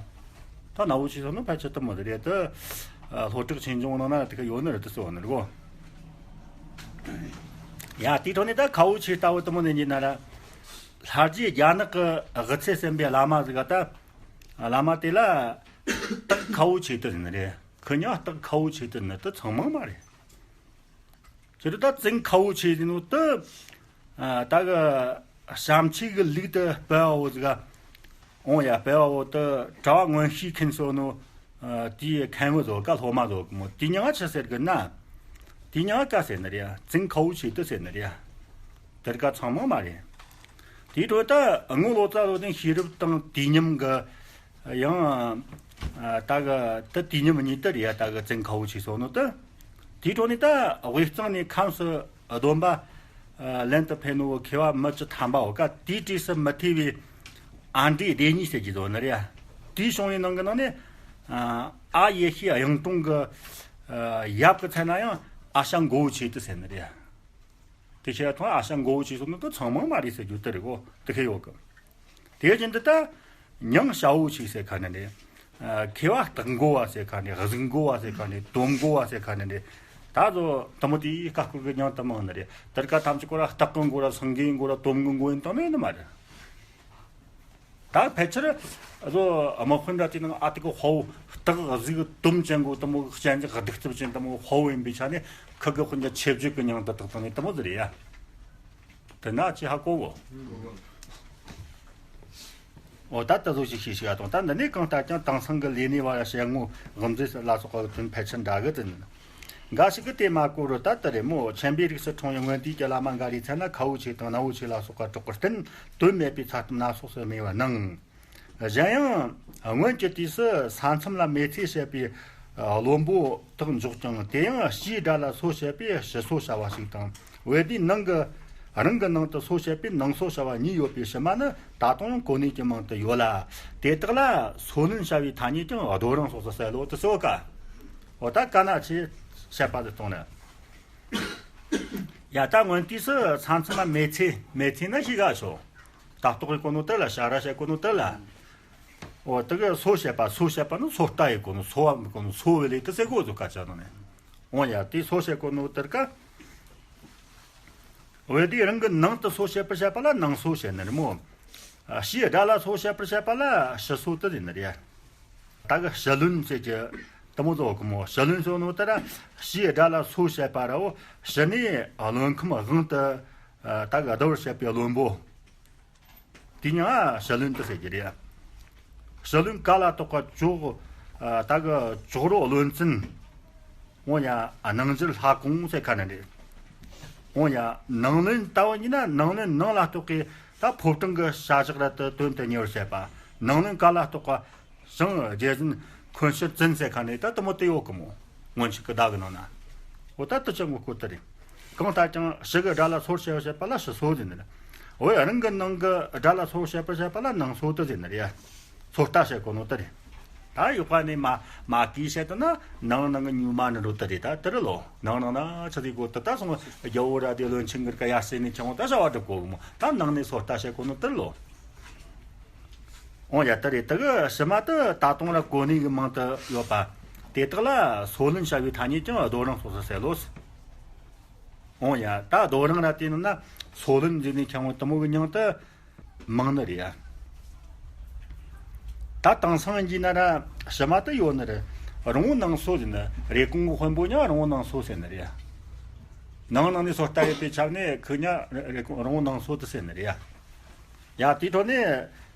ད་ནག་པོ་ཆེ་སོ་ནོ་ཕལ་ཆེར་དུ་མོ་དེ་རེད། དེ་ལྷོ་བྲག་ཆོས་འབྱུང་ནང་ན་དེ་ག་ཡོད་ནི་རེད། དེ་སོ་ནི་རེད་གོ། ཡ་དེའི་ཐོག་ནས་ད་ཁ་བོ་ཆེ་ལྟ་བུ་དུ་མོ་ནས་ཉིན་ན་ར། ལྷ་རྗེ་རྒྱ་ནག་གི་དབུ་ཚད་ཟིན་པའི་བླ་མ་ཟིག་ག་ད། བླ་མ་དེ་ལ་སྟག་ཁ་བོ་ཆེ་དུ་ཟེར་ནི་རེད། ཁོ་ཉ་སྟག་ཁ་བོ་ཆེ་དུ་ནི་དུ་ཚང་མང་མ་རེད། ཁྱེད་རུ་ད་བཙན་ཁ་བོ་ཆེ་ཟེར་ནོ་དུ། ད་གི་བྱམས་ཆོས་གི་ལུགས་དུ་སྤེལ་བ་བོ་ཟིག་ག། འོང་ཡ་སྤེལ་བ་བོ་དུ་གྲྭ་བ་མངོན་ཤེས་མཁན་སོ་ནོ། དེའི་མཁན་བུ་ཟོ་ཀ་སློབ་མ་ཟོ་གི་མོ། དེ་ཉ་ཆི་ཟེར་གི་ན། དེ་ཉ་ཀ་ཟེར་ནི་རེད། བཙན་ཁ་བོ་ཆེ་དུ་ཟེར་ནི་རེད། དེར་ཀ་ཚང་མང་མ་རེད། དེའི་ཁྲོད་ད་དངུལ་ལོ་ཙཱ་བློ་ལྡན་ཤེས་རབ་དང་དུས་མཉམ་གི། ཡང་། ད་གི་དུ་དུས་མཉམ་གཉིས་དུ་རེད། ད་གི་བཙན་ཁ་བོ་ཆེ་སོ་ནོ་དུ། དེའི་ཁྲོད་ནས་ད་དབུས་གཙང་ནས་ཁམས་སུ་སྡོམ་པ་ལེན་དུ་ཕེབས་ནོ་མཁས་པ་མི་བཅུ་ཐམ་པ་བོ་ཀ་དེའི་གྲས་སུ་མི་ཐེ་བའི་ཨ་འབྲས་སྡེ་གཉིས་ཟེར་གྱི་ཟོ་ནི་རེད། དེའི་བྱུང་བའི་ནང་གི་ནང་ནས། ཨ་ཡེ་ཤེས་གཡུང་དྲུང་གི་ཡབ་ཀྱི་མཚན་ན་ཡང་ཨ་ཞང་མགོ་བོ་ཆེ་དུ་ཟེར་ནི་རེད། དེ་ཤེས་ཐོང་ཨ་ཞང་མགོ་བོ་ཆེ་སོ་ནོ་དུ་ཚང་མང་མ་རེད་ཟེར་རྒྱུ་དེ་རེད་གོ། དེ་ཁེ་ཡོད་གི། དེ་བཞིན་དུ་ད་ཉང་ཞ་བོ་ཆེ་ཟེར་ཁ་ནི་རེད། མཁས་པ་སྟག་མགོ་བ་ཟེར་ཁ་ནི། གཟིག་མགོ་བ་ཟེར་ཁ་ནི། དོམ་མགོ་བ་ཟེར་ཁ་ནི་རེད། ད་ཚོ་དུ་མོ་དེའི་ཀ་སྐོར་གི་མྱང་དུ་མང་ནི་རེད། དེར་ཀ་ཐམས་ཅད་ཀོ་ར་སྟག་གི་མགོ་ར་སེང་གེའི་མགོ་ར་དོམ་གི་མགོ་ཡིན་དང་ནི་ནི་མ་རེད། ད་ཕལ་ཆེར་ཨ་ཟོ་དམག་དཔོན་འདྲ་དེ་ནང་ཨ་ཏི་གི་དཔའ་བོ་སྟག་གཟིག་དོམ་ཅན་གོ་དུ་མོ་གི་གཅན་གཟན་གདུག་རྩུབ་ཅན་དུ་མོ་དཔའ་བོ་ཡིན་པའི་ཆ་ནས་ཁུ་གི་དཔོན་རྒྱ་ཆེ་བརྗོད་ཀྱི་མྱང་དུ་དག་དང་ནི་དུ་མོ་ཟེར་ཡ། དེ་ན་ཅི་ཧ་གོ་གོ། འོ་ད་ད་ཟོ་ཞིག་ཤེས་ཤིག་ཨ་དང་། ད་འདི་ནས་གང་ལྟར་ཀྱང་དེང་སང་གི་ལས་གནས་བ་ཡ་ཞལ་ངོ་དབུ་མཛད་ལ་སོགས་པ་གི་དོན་ཕལ་ཆེར་འདྲ་གི་དེ་ནི། འགའ་ཞིག་གིས་དེ་མ་གོ་རུ་ད་ལྟ་རེ་མོ་ཆེན་པོའི་རིགས་སུ་འཁྲུངས་ཡོད་སྔོན་དུས་ཀྱི་བླ་མ་འགའ་རེའི་མཚན་ན་ཁ་བོ་ཆེ་དང་ནག་བོ་ཆེ་ལ་སོགས་པ་གྲགས་པར་བརྟེན་དོན་མེད་པའི་ཚ་གཏམ་སྣ་ཚོགས་སུ་སྨྲས་པར་སྣང་། གཞན་ཡང་སྔོན་གྱི་དུས་སུ་ས་མཚམས་ལ་མེལ་ཚེ་བཤད་པའི་བློན་པོ་དག་འཇོག་ཀྱང་དེ་ཡང་སྤྱིའི་སྒྲ་ལ་སོ་བཤད་པས་ཕྱི་སོ་བྱ་བ་ཞིག་དང་། བོད་དུས་ནང་གི་རང་གི་ནང་དུ་སོ་བཤད་པས་ནང་སོ་བྱ་བ་གཉིས་ཡོད་པའི་ཕྱི་མ་ནི་ད་དུང་གོ་གནས་ཀྱི་མིང་དུ་ཡོད་ལ། དེ་དག་ལ་སོ་ལོན་བྱ་བའི་ཐ་སྙད་ཀྱང་རྡོ་རིང་སོགས་སུ་གསལ་ལོ་དུ་སོ་ཀ། འོ་ད་ཀ་ན་ཆེ་བཤད་པ་དུ་གཏོང་ན། ཡ་ད་སྔོན་དུས་སུ་ས་མཚམས་ལ་མེལ་ཚེ། མེལ་ཚེ་ན་ཤི་ག་ཤོ། ད་ལྟོགས་རེ་གོ་ནོ་དེ་ལ་ཤ་ར་ཤ་གོ་ནོ་དེ་ལ། འོ་དེ་གི་སོ་བཤད་པ། སོ་བཤད་པ་ནི་སོ་ལྟ་ཡི་གོ་ནོ། སོ་བ་མི་གོ་ནོ་སོ་བེ་ལེ་དེ་སེ་གོ་ཟོ་ཀ་ཅ་ནོ་ནས། འོ་ཡ་དེ་སོ་བཤད་གོ་ནོ་དེར་ཀ། འོ་དེ་རང་གི་ནང་དུ་སོ་བཤད་པར་བཤད་པ་ལ་ནང་སོ་བཤད་ནི་རེད་མོ། ཕྱིའི་སྒྲ་ལ་སོ་བཤད་པར་བཤད་པ་ལ་ཕྱི་སོ་དེ་ཡིན་ནི་རེད། ད་གི་ཕྱི་ལོན་ཟེར་གྱི་དུ་མོ་ཟོ་གི་མོ། ཕྱི་ལོན་ཟོ་ནོ་དེ་ར་ཕྱིའི་སྒྲ་ལ་སོ་བཤད་པ་ར་འོ་ཕྱི་ནས་བློན་ཁམས་དབང་དུ་ད་གི་བསྡུ་བར་བཤད་པའི་བློན་པོ། དེ་ཉིད་ཕྱི་ལོན་དུ་ཟེར་གྱི་རེད། ཕྱི་ལོན་ཀ་ལ་གཏོགས་པ་ཅོག་ད་གི་ཅོག་རོ་བློན་བཙུན། འོ་ཡ་སྣང་བརྒྱུད་ལྷ་ཀོང་ཟེར་ཁ་ནི་རེད། འོ་ཡ་ནང་བློན་ལྟ་བུ་ཡིན་ན་ནང་བློན་ནང་ལ་གཏོགས་ཀྱི་ད་ཕོ་བྲང་གི་བྱ་བཞག་ར་དུ་དོན་དུ་གཉེར་བར་བྱེད་པ། ནང་བློན་ཀ་ལ་གཏོགས་པ་ཞང་རྒྱལ་བཙུན་འཁོན་ཕྱིར་བཙུན་ཟེར་ཁ་ནི་ད་དུ་མོ་དེ་ཡོད་གི་མོ། སྔོན་ཆད་ཀྱི་བརྡ་གི་ནང་ན། འོ་ད་དུ་ཅང་གི་སྐོར་དུ་རེད། གང་ལྟར་ཀྱང་ཕྱི་གི་སྒྲ་ལ་སོར་བྱེད་པར་བྱེད་པ་ལ་ཕྱི་སོ་ཟེར་ནི་རེད། འོ་ཡ་རང་གི་ནང་གི་སྒྲ་ལ་སོར་བྱེད་པར་བྱེད་པ་ལ་ནང་སོ་དུ་ཟེར་ནི་རེད། སོ་ལྟ་བྱེད་གོ་ནོ་དེ་རེད། ད་ཡོད་པ་ནི་མ་མ་གིས་བཤད་དུ་ན་ནང་ནང་གི་ཉུང་མ་ནི་རོ་དེ་རེད། ད་དེ་རེད་ལོ། ནང་ནང་ན་ཆི་ཟིག་གོ་དེ་ད་སོང་རྒྱལ་བོ་ར་དེ་བློན་ཆེན་གི་ཀ་ཡར་སེ་ནི་ཆང་བོ་ད་བྱ་བ་སྒྲུབ་གོ་གི་མོ། ད་ནང་ནས་སོ་ལྟ་བྱེད་གོ་ནོ་དེ་རེད་ལོ། འོ་ཡ་དེ་རེད། དེ་གི་ཕྱི་མ་དེ་ད་དུང་ར་གོ་གནས་གི་མིང་དུ་ཡོད་པ། དེ་དག་ལ་སོ་ལོན་བྱ་བའི་ཐ་སྙད་ཀྱང་རྡོ་རིང་སོགས་སུ་གསལ་ལོ། འོང་ཡ། ད་རྡོ་རིང་ར་དེ་ནི་ན་སོ་ལོན་ཟེར་ནས་ཁྱེར་བ་དུ་མོ་གི་མྱིང་དུ་མང་ནི་རེད་ཡ། ད་དེང་སང་ཡིན་ན་ར་ཕྱི་མ་དུ་ཡོད་ནི་རེད། རོང་བོ་ནང་སོ་ཟེར་ནི། རེབ་གོང་གི་དཔོན་པོ་ཉ་རོང་བོ་ནང་སོ་ཟེར་ནི་རེད། ནང་ནང་ནས་སོ་ལྟ་ཡོད་པའི་ཆ་ནས་ཁུ་ཉ་རེབ་གོང་རོང་བོ་ནང་སོ་དུ་ཟེར་ནི་རེད། ཡ་དེའི་ཐོག་ནས་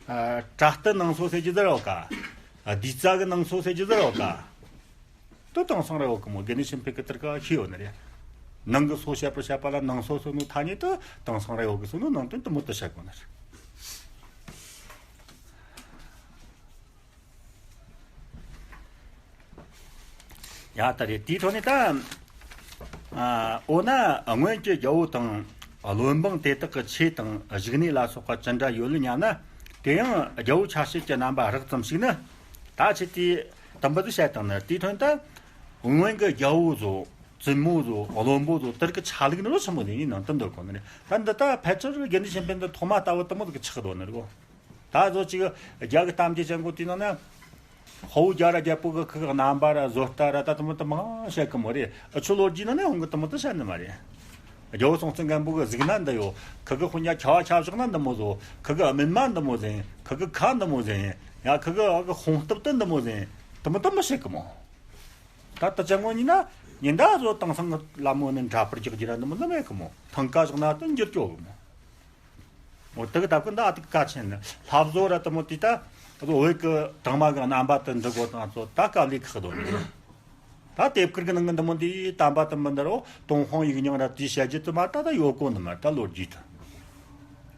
ཨ་བྲག་རྟ་ནང་སོ་ཟེར་རྒྱུ་ཟེར་ཡོད་ཀ། ཨ་སྡིག་རྩ་གི་ནང་སོ་ཟེར་རྒྱུ་ཟེར་ཡོད་ཀ། དུ་དེང་སང་ར་ཡོད་གི་མོ། དགེ་འདུན་ཆོས་འཕེལ་གི་དེར་ཀ་ཤི་ཡོད་ནི་རེད། ནང་གི་སོ་བཤད་པར་བཤད་པ་ལ་ནང་སོ་སོ་ནོ་ཐ་སྙད་དུ་དེང་སང་ར་ཡོད་གི་སོ་ནོ་ནང་དོན་དུ་མོ་དུ་བཤད་དགོས་ནི་རེད། ཡ་ད་རེད། དེའི་ཐོག་ནས་ད་ཨ་འོ་ན་སྔོན་གྱི་རྒྱལ་པོ་དང་བློན་འབངས་དེ་དག་གི་ཆོས་དང་བཞུགས་གནས་ལ་སོགས་པ་ཅི་འདྲ་ཡོད་ལ་སྙམ་ན། དེ་ཡང་རྒྱལ་པོ་ཆ་བྱད་ཀྱི་རྣམ་པ་རགས་ཙམ་ཞིག་ནི། ད་ཆེ་དེ་དམ་པ་དུ་བཤད་དང་ནི། དེའི་ཐོག་ནས་ད་སྔོན་གྱི་རྒྱལ་པོ་ཚོ་བཙུན་མོ་ཚོ་བློན་པོ་ཚོ་དེར་གི་ཆ་ལུགས་ནི་རོ་ཆེན་པོ་ནི་ནང་དུ་འདོད་གོ་ནི་རེད། ད་འདི་ད་ཕལ་ཆེར་དགེ་འདུན་ཆོས་འཕེལ་འདི་ཐོག་མ་ལྟ་བུ་དུ་མོ་ཟིག་གི་ཆགས་འདོད་ནི་རེད་གོ། ད་གཟོད་ཅིག་རྒྱ་གི་གཏམ་རྒྱུད་ཅན་གོ་དེའི་ནང་ན། དཔའ་བོ་རྒྱ་ར་རྒྱལ་པོ་གི་ཁུ་གི་རྣམ་པ་ར་བཟོ་ལྟ་ར་ད་དུ་མོ་དུ་མང་བཤད་གི་མོ་རེད། ཨ་ཆོ་ལོ་རྒྱུས་ནང་ནས་ཧོང་གི་དུ་མོ་དུ་བཤད་ནི་མ་རེད། རྒྱལ་པོ་སྲོང་བཙན་སྒམ་པོ་གི་གཟིགས་ན་འདི་ཡོད། ཁུ་གི་དཔུང་ཉ་ཁྱ་བ་ཁྱ་བཞག་ན་འདི་མོ་བཟོ། ཁུ་གི་སྨིན་མ་འདི་མོ་ཟིན། ཁུ་གི་ཁ་འདི་མོ་ཟིན། ཡ་ཁུ་གི་ཨ་གི་ཧོང་སྟབས་དུ་འདི་མོ་ཟིན། དུ་མོ་དུ་མོ་བཤད་གི་མོ། ད་དུ་ཅང་ངོ་ཉིན་ན་ཉིན་ད་བཟོ་དེང་སང་གི་ལ་མོ་ནི་འདྲ་པར་རྒྱག་རྒྱུ་ར་འདི་མོ་འདི་མེད་གི་མོ། ཐང་ཀ་བཞག་ན་དུ་འགྱུར་སྐྱོ་གི་མོ། འོ་དེ་གི་ད་ཀུན་ད་ཨ་ཏི་ཀ་ཆེན་ནི་ལྷ་བཟོ་ར་དུ་མོ་དེ་ད་བོད་གི་དང་མ་གི་རྣམ་པ་དུ་འདྲི་གོ་དང་ཚོ་ད་དཀའ་ལས་ཁག་དོ་ནི། ད་དེབ་དཀར་གི་ནང་གི་འདི་མོ་འདི་དམ་པ་དུ་མི་འདི་རོ་ཏུན་ཧོང་ཡིག་རྙིང་ར་དེའི་བཤད་རྒྱུ་དུ་མ་ད་ད་ཡོད་གོ་ནི་མ་ད་ལོ་རྒྱུས་དུ།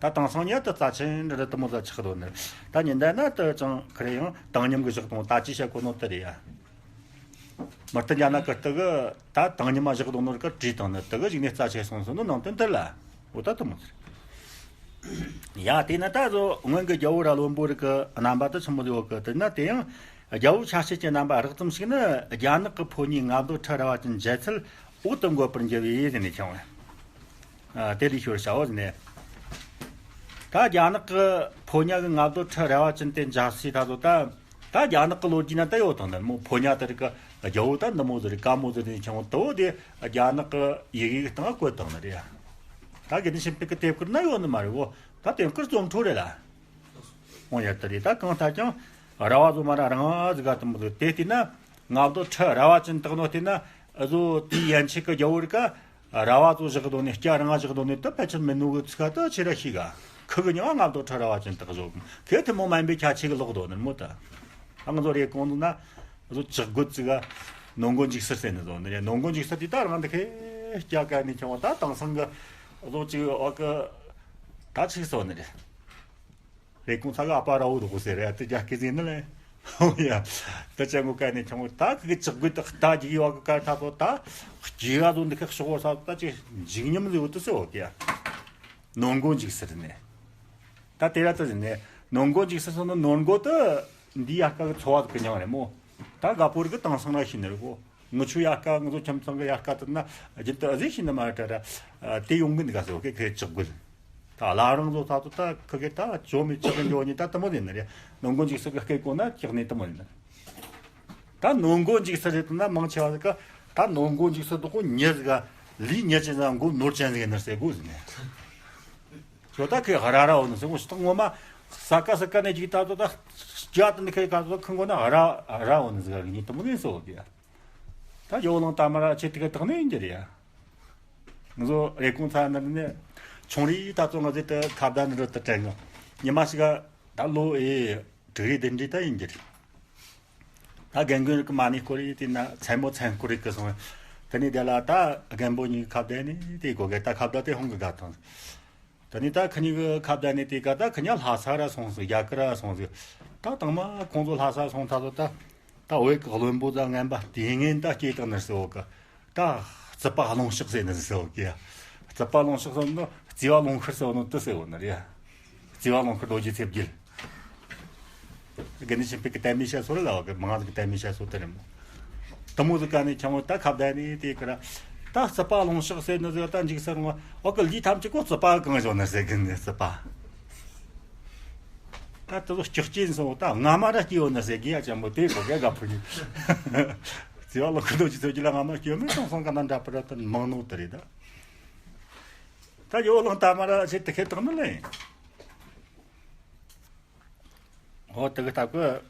ད་དེང་སང་ཉིད་དུ་རྩ་ཆེན་འདྲི་ར་དུ་མོ་ཟ་ཆགས་དོ་ནི། ད་ཉིན་ད་ན་དུ་ཅང་ཁ་རེ་ཡང་དང་མཉམ་གི་བཞག་དང་ད་ཅི་བཤད་གོ་ནོ་དུ་རེད་ཡ། མི་སྟེར་རྒྱ་ན་ཀི་སྟི་གི་ད་དང་ཉི་མ་བཞག་དོ་ནོར་ཀི་བྲིས་དང་ནི་དི་གི་གཞུག་ནས་རྩ་ཆེ་སོང་སོང་ནི་ནང་དོན་དེ་ལ། འོ་ད་དུ་མོ་ཟེར། ཡ་དེ་ན་ད་གཟོད་སྔོན་གི་རྒྱལ་པོ་ར་བློན་པོ་རིགས་ཀི་རྣམ་པ་དུ་ཆི་མོ་ཡོད་གི་དེ་ན་དེ་ཡང་རྒྱལ་པོ་ཆ་བྱད་ཀྱི་རྣམ་པ་རགས་ཙམ་ཞིག་ནི་རྒྱ་ནག་གི་ཕོ་ཉའི་མངའ་བདག་ཁྲི་རལ་པ་ཅན་མཇལ་ཚུལ་འོག་ཏུ་འགོད་པར་འགྱུར་བས་ཟེར་ནས་ཁྱེར་བ། དེ་ལས་ཤོར་བྱའོ་ཟེར་ནས། ད་རྒྱ་ནག་གི་ཕོ་ཉ་གི་མངའ་བདག་ཁྲི་རལ་པ་ཅན་དེ་མཇལ་སའི་ད་གཟོད་ད། ད་རྒྱ་ནག་གི་ལོ་རྒྱུས་ན་ད་ཡོད་དང་ནི་མོ་ཕོ་ཉ་དེ་རིགས་ཀ་རྒྱལ་པོ་ད་འདི་མོ་ཟེར་རེད་ཀ་མོ་ཟེར་ནས་ཁྱེད་དོ་དེ་རྒྱ་ནག་གི་ཡི་གེ་གི་སྟེང་བཀོད་བཏང་ནི་རེད། ད་དགེ་འདུན་ཆོས་འཕེལ་གི་དེབ་དཀར་ན་ཡོད་ནི་མ་རེད་གོ། ད་དེབ་དཀར་རྩོམ་འཕྲོ་རེད་ལ། འོང་ཡ་དེ་རེད། ད་གང་ལྟར་ཀྱང་ར་བ་ཚོ་མ་ར་རང་ཟིག་ག་དུ་མོ་ཟིག་དེ་བལྟས་ན་མངའ་བདག་ཁྲི་རལ་པ་ཅན་དག་ནོ་བལྟས་ན་ཨ་ཟོ་དེའི་ཡན་ཆད་གི་རྒྱལ་པོ་རིགས་ཀ་ར་བ་ཚོ་བཞག་དོ་ནས་སྐྱ་རང་བཞག་དོ་ནས་ད་ཕལ་ཆེར་མི་ནུ་གི་ཚིག་ད་ཆེ་ར་ཤི་ག་ཁུ་གི་ཉང་མངའ་བདག་ཁྲི་རལ་པ་ཅན་དག་བཞག་གི་དེ་མོ་མ་ཡིན་པའི་ཁྱད་ཆེ་གི་ལོག་དོ་ནི་མོ་ད། ཨ་ང་ཚོ་རེ་གོང་དུ་ན་ཨ་ཟོ་ཅག་རྒོད་ཚིག་ག་ནོ་མགོ་འཇིགས་སེར་ཟེར་ནི་ཟོ་ནི་རེད། ནོ་མགོ་འཇིགས་སེར་དེ་ད་རང་འདི་ཁེ་སྐྱ་ག་ནས་ཁྱོང་བ་ད་དེང་སང་གི་ཨ་ཟོ་ཅིག་ཨ་གི་ད་ཆིག་སོ་ནི་རེད། རེ་གོང་ཚ་ག་ཨ་པ་ར་འུ་རུ་གུ་ཟེར་རེད་དེ་རྒྱ་སྐད་ཟིན་ནི་ལེ། ཧོ་ཡ། ད་ཅག་མགོ་ག་ནས་ཁྱོང་བ་ད་ཁི་གི་ཅག་རྒོད་དག་ད་ཅིག་ཡོ་གི་ག་ད་ཚོ་ད་སྐྱི་ག་ཟོ་འདི་ཁེ་ཤོག་བ་ས་ད་ཅིག་འཇིགས་ཉམས་ཟེར་འུ་དུ་ཟེར་འོ་གི་ཡ། ནོ་མགོ་འཇིགས་སེར་ནས། ད་དེ་ར་ད་ཟིན་ནས་ནོ་མགོ་འཇིགས་སེར་སོང་ནོ་ནོ་མགོ་དུ་འདི་ཡ་ཀ་གི་འཚོ་བ་གི་མྱང་རེད་མོ། ད་དགའ་པོ་རིགས་གི་དེང་སང་ན་ཤི་ནི་རེད་གོ། ངུ་ཆུ་ཡ་ཀ་ངུ་ཆུ་ཁྱིམ་ཚང་གི་ཡ་ཀ་དུ་ན་རྒྱུན་དུ་ཨ་ཟི་ཤི་ནི་མ་རེད་ད་ར། དེ་ཡོང་གི་འདི་ག་ཟེར་གི་ཁེ་ཅག་རྒོད། ད་ལ་རང་ཚོ་ད་ཚོ་ད་ཁི་གེ་ད་ཇོ་མི་ཅག་གི་འཇོ་ནི་ད་དུ་མོ་ཟིན་ནི་རེད། ནོ་མགོ་འཇིགས་སེར་གི་སྐད་གོ་ན་ཅག་ནི་དུ་མོ་ཟིན་ནི་རེད། ད་ནོ་མགོ་འཇིགས་སེར་རེད་དུ་ན་མང་ཆེ་བ་ཟིག་ག་ད་ནོ་མགོ་འཇིགས་སེར་དུ་གོ་ཉེ་ཟིག་ག་ལི་ཉེ་ཅན་ཟ་མགོ་ནོར་ཅན་ཟིག་ནར་ཟེར་དགོས་ཟིན་ནས། ཁྱོད་ད་ཁོས་ར་ར་འོ་ནི་ཟེར་གོ་ཤི་ཏོག་ངོ་མ་ས་ཀ་ས་ཀ་ནས་ཅིག་ད་ཚོ་ད་སྐྱ་དུ་ནི་ཁོས་ག་ཚོ་ཁུ་མགོ་ན་ར་ར་འོ་ནི་ཟིག་ག་ཉིད་དུ་མོ་ནི་སོ་གི་ད་ཡོ་ལང་ད་མ་ར་ཆེ་ཏི་ག་དག་ནི་ཡིན་གྱི་རེད་ཡ། ང་ཚོ་རེ་གོང་ཚ་ནི་ནི་ཆུང་རི་ད་ཚོ་ང་ཚོ་ད་ཁ་བརྡ་ནི་རུ་ད་དྲན་གི་ཉི་མ་ཞིག་ག་ད་ལོ་ཨེ་དྲུག་རེ་བདུན་རེ་ད་ཡིན་གྱི་རེད། ད་རྒན་རྒོན་རིགས་ཀྱི་མ་ཎི་སྐོར་རེ་དེ་ན་མཚན་མོ་མཚན་སྐོར་རེ་གི་སོང་། དེ་ནས་དེ་ལ་ད་རྒན་པོ་གཉིས་ཁ་བརྡ་ནས་དེ་གོ་གེ་ད་ཁ་བརྡ་དེ་ཧོང་གི་དགའ་དང་། དེ་ནས་ད་ཁི་གཉིས་གི་ཁ་བརྡ་ནས་དེ་ག་ད་ཁི་གཉིས་ལྷ་ས་ར་སོང་ཟིག་རྒྱ་གར་ར་སོང་ཟིག་ད་དང་མ་ཁོང་ཚོ་ལྷ་ས་སོང་ད་ཚོ་ད་ད་བོད་ཀྱི་བློན་པོ་ད་ངན་པ་དེ་ངན་ད་སྐྱེས་དང་ནར་སོ་གི་ད་རྩིད་པ་ལོང་ཤག་ཟེར་ནི་ཟེར་བ་གི། རྩིད་པ་ལོང་ཤག་ཟེར་ནི་རྩིས་པ་ལོང་ཤོར་ཟེར་ནི་དུ་ཟེར་བ་ནི་རེད། རྩིས་པ་ལོང་ཤོར་རྡོ་རྗེ་ཚེ་བརྒྱད། དགེ་འདུན་ཆོས་འཕེལ་གི་དད་མོས་བཤད་སྲོལ་ལ་བ་གི་མང་གི་དད་མོས་བཤད་སྲོལ་དེ་རེད་མོ། དུ་མོ་ཟིག་ག་ནས་ཁྱང་བོ་ད་ཁ་བརྡ་ནས་དེ་ཀ་ར། ད་རྩིས་པ་ལོང་ཤག་ཟེར་ནི་ཟེར་ད་འཇིགས་ཟེར་རུང་བ་གི་ལུས་ཐམས་ཅད་ཀོ་རྩིས་པ་གང་བྱུང་ནི་ཟེར་གི་ནི་རྩིས་པ། ད་དུ་ལོ་སྐྱག་ཅན་སོང་ད་སྔ་མ་ར་སྐྱེས་ཡོད་ན་ཟེར་གི་ཡ་ཅན་པོ་དེ་གོ་གེ་དགའ་ཕུ་གི། རྩིས་པ་ལོ་ཁུ་རྡོ་རྗེ་ཚེ་བརྒྱད་ལ་སྔ་མ་སྐྱེས་ཡོད་མེད་སོང་སོང་ག་ན་འདྲ་པ་ར་ད་མང་ནོ་དེ་རེད་ད། ད་ཡོ་ལང་ད་མ་ར་ཆེ་དེ་ཁེ་དག་ནི་ལེ། ཧོ་དེ་གི་ད་གི་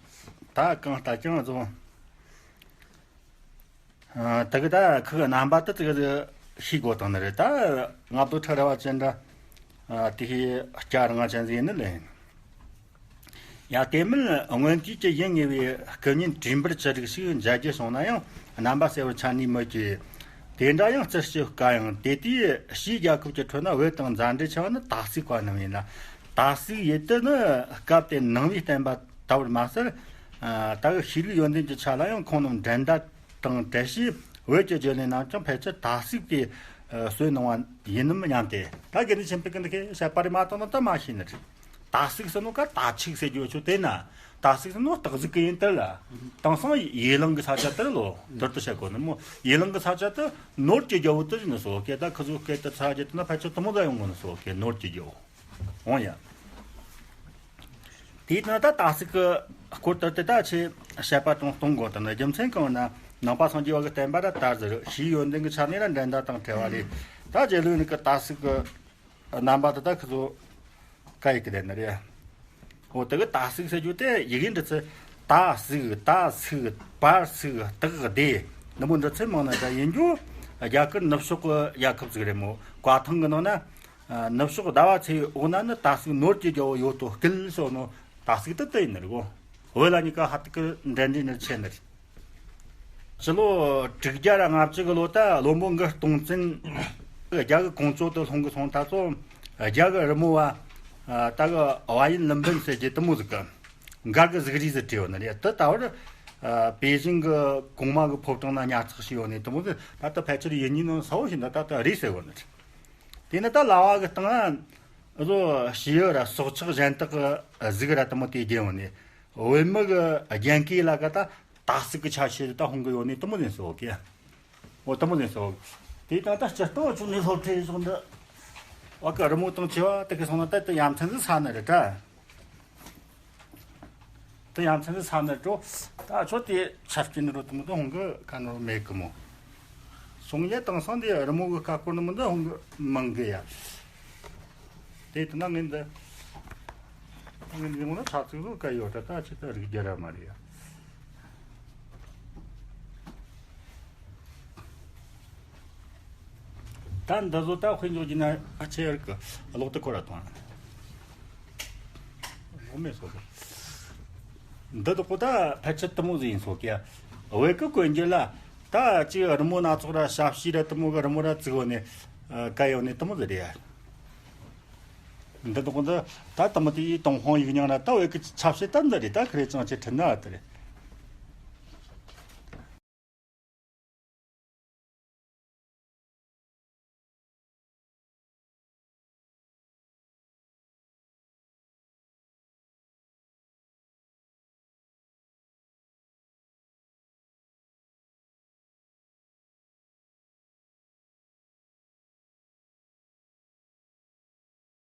ད་གང་ལྟར་ཀྱང་བཟོ། ཨ། དེ་གི་ད་ཁོའི་རྣམ་པ་དེ་ཙིག་ཟིག་ཤེས་དགོས་དང་ནི་རེད། ད་ང་བོ་ཁྲི་ར་བ་ཅན་འདྲ། ཨ། དེ་ཤེས་སྐྱ་རང་ཅན་ཟིག་ནི་ལེན། ཡ། དེ་མིན་སྔོན་དུས་ཀྱི་ཡིན་ངེས་པའི་སྐུ་བརྙན་བྲིས་འབུར་ཅི་རིགས་ཤིག་མཇལ་རྒྱུ་བྱུང་ན་ཡང་རྣམ་པ་གསལ་བོར་འཆར་ནི་མོད་ཀྱི། དེ་འདྲ་ཡང་རྩི་ཞིབ་དཀའ་ཡང་། དེ་དུས་ཕྱིའི་རྒྱལ་ཁབ་ཀྱི་ཁྲོད་ན་བོད་དང་མཛའ་འབྲེལ་ཆེ་བ་ནི་སྟག་གཟིག་པ་རྣམས་ཡིན་ལ། སྟག་གཟིག་ཡུལ་དུ་ནི་སྐབས་དེ་ནང་པའི་བསྟན་པ་དར་བར་མ་ཟད། ཨ། ད་གི་ཤེས་རིག་ཡོན་ཏན་གྱི་ཆ་ལ་ཡང་ཁོང་རྣམས་འགྲན་ཟླ་དང་བྲལ་ཞེས། བོད་ཀྱི་རྒྱུན་ལས་རྣམས་ཀྱང་ཕལ་ཆེར་སྟག་གཟིག་གིས་གསོས་གནང་བ་ཡིན་ནམ་སྙམ་སྟེ། ད་དགེ་འདུན་ཆོས་འཕེལ་གྱིས་འདི་གའི་བཤད་པ་རེད་མ་གཏོགས་ནི་ད་མ་ཤེས་ནི་རེད། སྟག་གཟིག་ཟེར་ནོ་ཀ་སྟག་ཆིག་ཟེར་རྒྱུ་ཆོ་དེ་ན། སྟག་གཟིག་ཟེར་ནོ་སྟག་གཟིག་གི་ཡིན་དེ་ལ། དེང་སང་ཡེ་གླིང་གི་ས་ཆ་དེར་ལོ་དེར་དུ་བཤད་གོ་ནི་མོ། ཡེ་གླིང་གི་ས་ཆ་དེ་ནོར་གྱི་རྒྱལ་པོ་དེ་ཡིན་ནི་སོ་ཀེ། ད་ཁི་ཚོ་སྐད་དེ་ཚ་རྒྱུ་དེ་ན་ཕལ་ཆེར་དུ་མོ་ད་ཡོང་གོ་ནི་སོ་ཀེ། ནོར་གྱི་རྒྱལ་པོ། འོང་ཡ། དེའི་ནང་ད་སྟག་གཟིག་གི་སྐོར་དུ་དེ་ད་ཆེ་བཤད་པ་དང་གཏོང་དགོས་དང་ནི། རྒྱུ་མཚན་གང་ན་ནང་པ་སངས་རྒྱས་པ་གི་བསྟན་པ་ད་དར་ཟེར། ཤེས་ཡོན་ཏན་གི་ཆ་ནས་ལ་འགྲན་ཟླ་དང་བྲལ་བ་རེད། ད་རྗེ་ལུགས་ནི་གི་སྟག་གཟིག་གི་རྣམ་པ་དེ་ད་ཁི་ཚོ་ཀ་ཡིག་གི་དེ་ནི་རེད། འོ་དེ་གི་སྟག་གཟིག་ཟེར་རྒྱུ་དེ་ཡི་གེ་འབྲི་ཚུལ་ད་གཟིག་ད་ཚིག་པ་ཚིག་སྟག་སྡེ་འདི་མོ་འབྲི་ཚུལ་མང་ན་འདྲ་ཡིན་རྒྱུ། རྒྱ་གར་ནུབ་ཕྱོགས་གི་རྒྱལ་ཁབ་ཟིག་རེད་མོ། བཀའ་ཐང་གི་ནང་ན། ཨ། ནུབ་ཕྱོགས་ཟླ་བ་ཚེ་འོག་ན་ནི་སྟག་གཟིག་ནོར་གྱི་རྒྱལ་པོ་ཡོད་དོ་སྐད་ཤོད་ནོ། སྟག་གཟིག་དེ་དེ་ཡིན་ནི་རེད་གོ། བོད་ལ་གཉིས་ཀ་ཧ་ཏིག་གི་འབྲེལ་འདྲིས་ནི་ཆེ་ནི་རེད། སྤྱི་ལོ་དྲུག་བརྒྱ་ར་ལྔ་བཅུ་གི་ལོ་ད་བློན་པོ་མགར་སྟོང་བཙན་རྒྱ་གི་གོང་ཅོག་ཏུ་ལྷུང་གི་སོང་ད་ཚོ། རྒྱ་གི་རི་མོ་བ་ད་གི་བ་ཡིན་ལིན་པིན་ཟེར་གྱི་དེ་མོ་ཟིག་གི་མགར་གི་གཟུགས་རིས་ཟིག་བྲིས་ཡོད་ནི་རེད། དེ་ད་བར་པེ་ཅིང་གི་གོང་མ་གི་ཕོ་བྲང་ན་ཉར་ཚགས་བྱས་ཡོད་ནི་དེ་མོ་ཟིག་ད་ལྟ་ཕལ་ཆེར་ཡིན་ཉིན་ནང་ས་བོ་ཞིག་ད་ད་ལྟ་རེད་ཟེར་གོ་ནི་རེད། དེ་ནི་ད་ལྭ་བ་གི་སྟེང་ན་བཟོ་བྱིའུ་ར་སྲོག་ཆགས་གཞན་དག་གི་གཟུགས་ར་དེ་མོ་དེ་བརྒྱན་ཡོད་ནི། བོད་མི་གི་རྒྱན་གོས་ལ་ག་ད་སྟག་གཟིག་གི་ཆ་ཤས་ད་ཧོང་གི་ཡོད་ནི་དེ་མོ་ནས་སོ་གི། འོ་དེ་མོ་ནས་སོ། དེ་ད་ད་སྤྱིར་བཏང་བ་ཆུང་ནས་སློབ་ཁྲིད་སོང་འདི། བ་གི་རི་མོ་དང་ཆེ་བ་དེ་གི་སོང་ན་ད་དེ་ཡ་མཚན་ཟིག་ས་ནི་རེད་ད། དེ་ཡ་མཚན་ཟིག་ས་ནི་འགྲོ། ད་ཆོ་དེ་ཆ་རྐྱེན་རོ་དེ་མོ་དེ་ཧོང་གི་ག་ནོར་མེད་གི་མོ། སོང་ཡ་དེང་སང་དེ་རི་མོ་གི་ཀ་སྐོར་ནི་མོ་འདི་ཧོང་གི་མང་གི་ཡ། དེ་དེ་ན་ངས་འདི། ངས་འདི་ངོ་ན་ཆ་ཚིག་བཟོ་ག་ཡོད་ད། ད་ཆི་ད་རིགས་རྒྱ་ར་མ་རེད་ཡ། ད་འདི་བཟོ་ད་དཔེ་འཇོག་རྒྱུ་ན་ཨ་ཆེ་ཡར་གི་གློག་དེ་ཁོ་ར་གཏོང་། གློག་མེད་སོ་གི། འདི་དག་པོ་ད་ཕལ་ཆེར་དེ་མོ་ཟིག་ཡིན་སོ་གི། བོད་གི་གོན་རྒྱུ་ལ་ད་ཅིག་རི་མོ་སྣ་ཚོགས་ར་ཞབས་ཕྱི་ར་དེ་མོ་གི་རི་མོ་ར་བཙུགས་ཡོད་ནི་ག་ཡོད་ནི་དེ་མོ་ཟིག་རེད་ཡ། འདི་དག་པོ་འདི་ད་དེ་མོ་དེ་ཡི་ཏུན་ཧོང་ཡིག་རྙིང་ར་ད་བོད་གི་ཆབ་སྲིད་ད་འདི་རེད། ད་ཁི་རེ་ཅང་ཆེ་ཁྲིད་ན་དེ་རེད།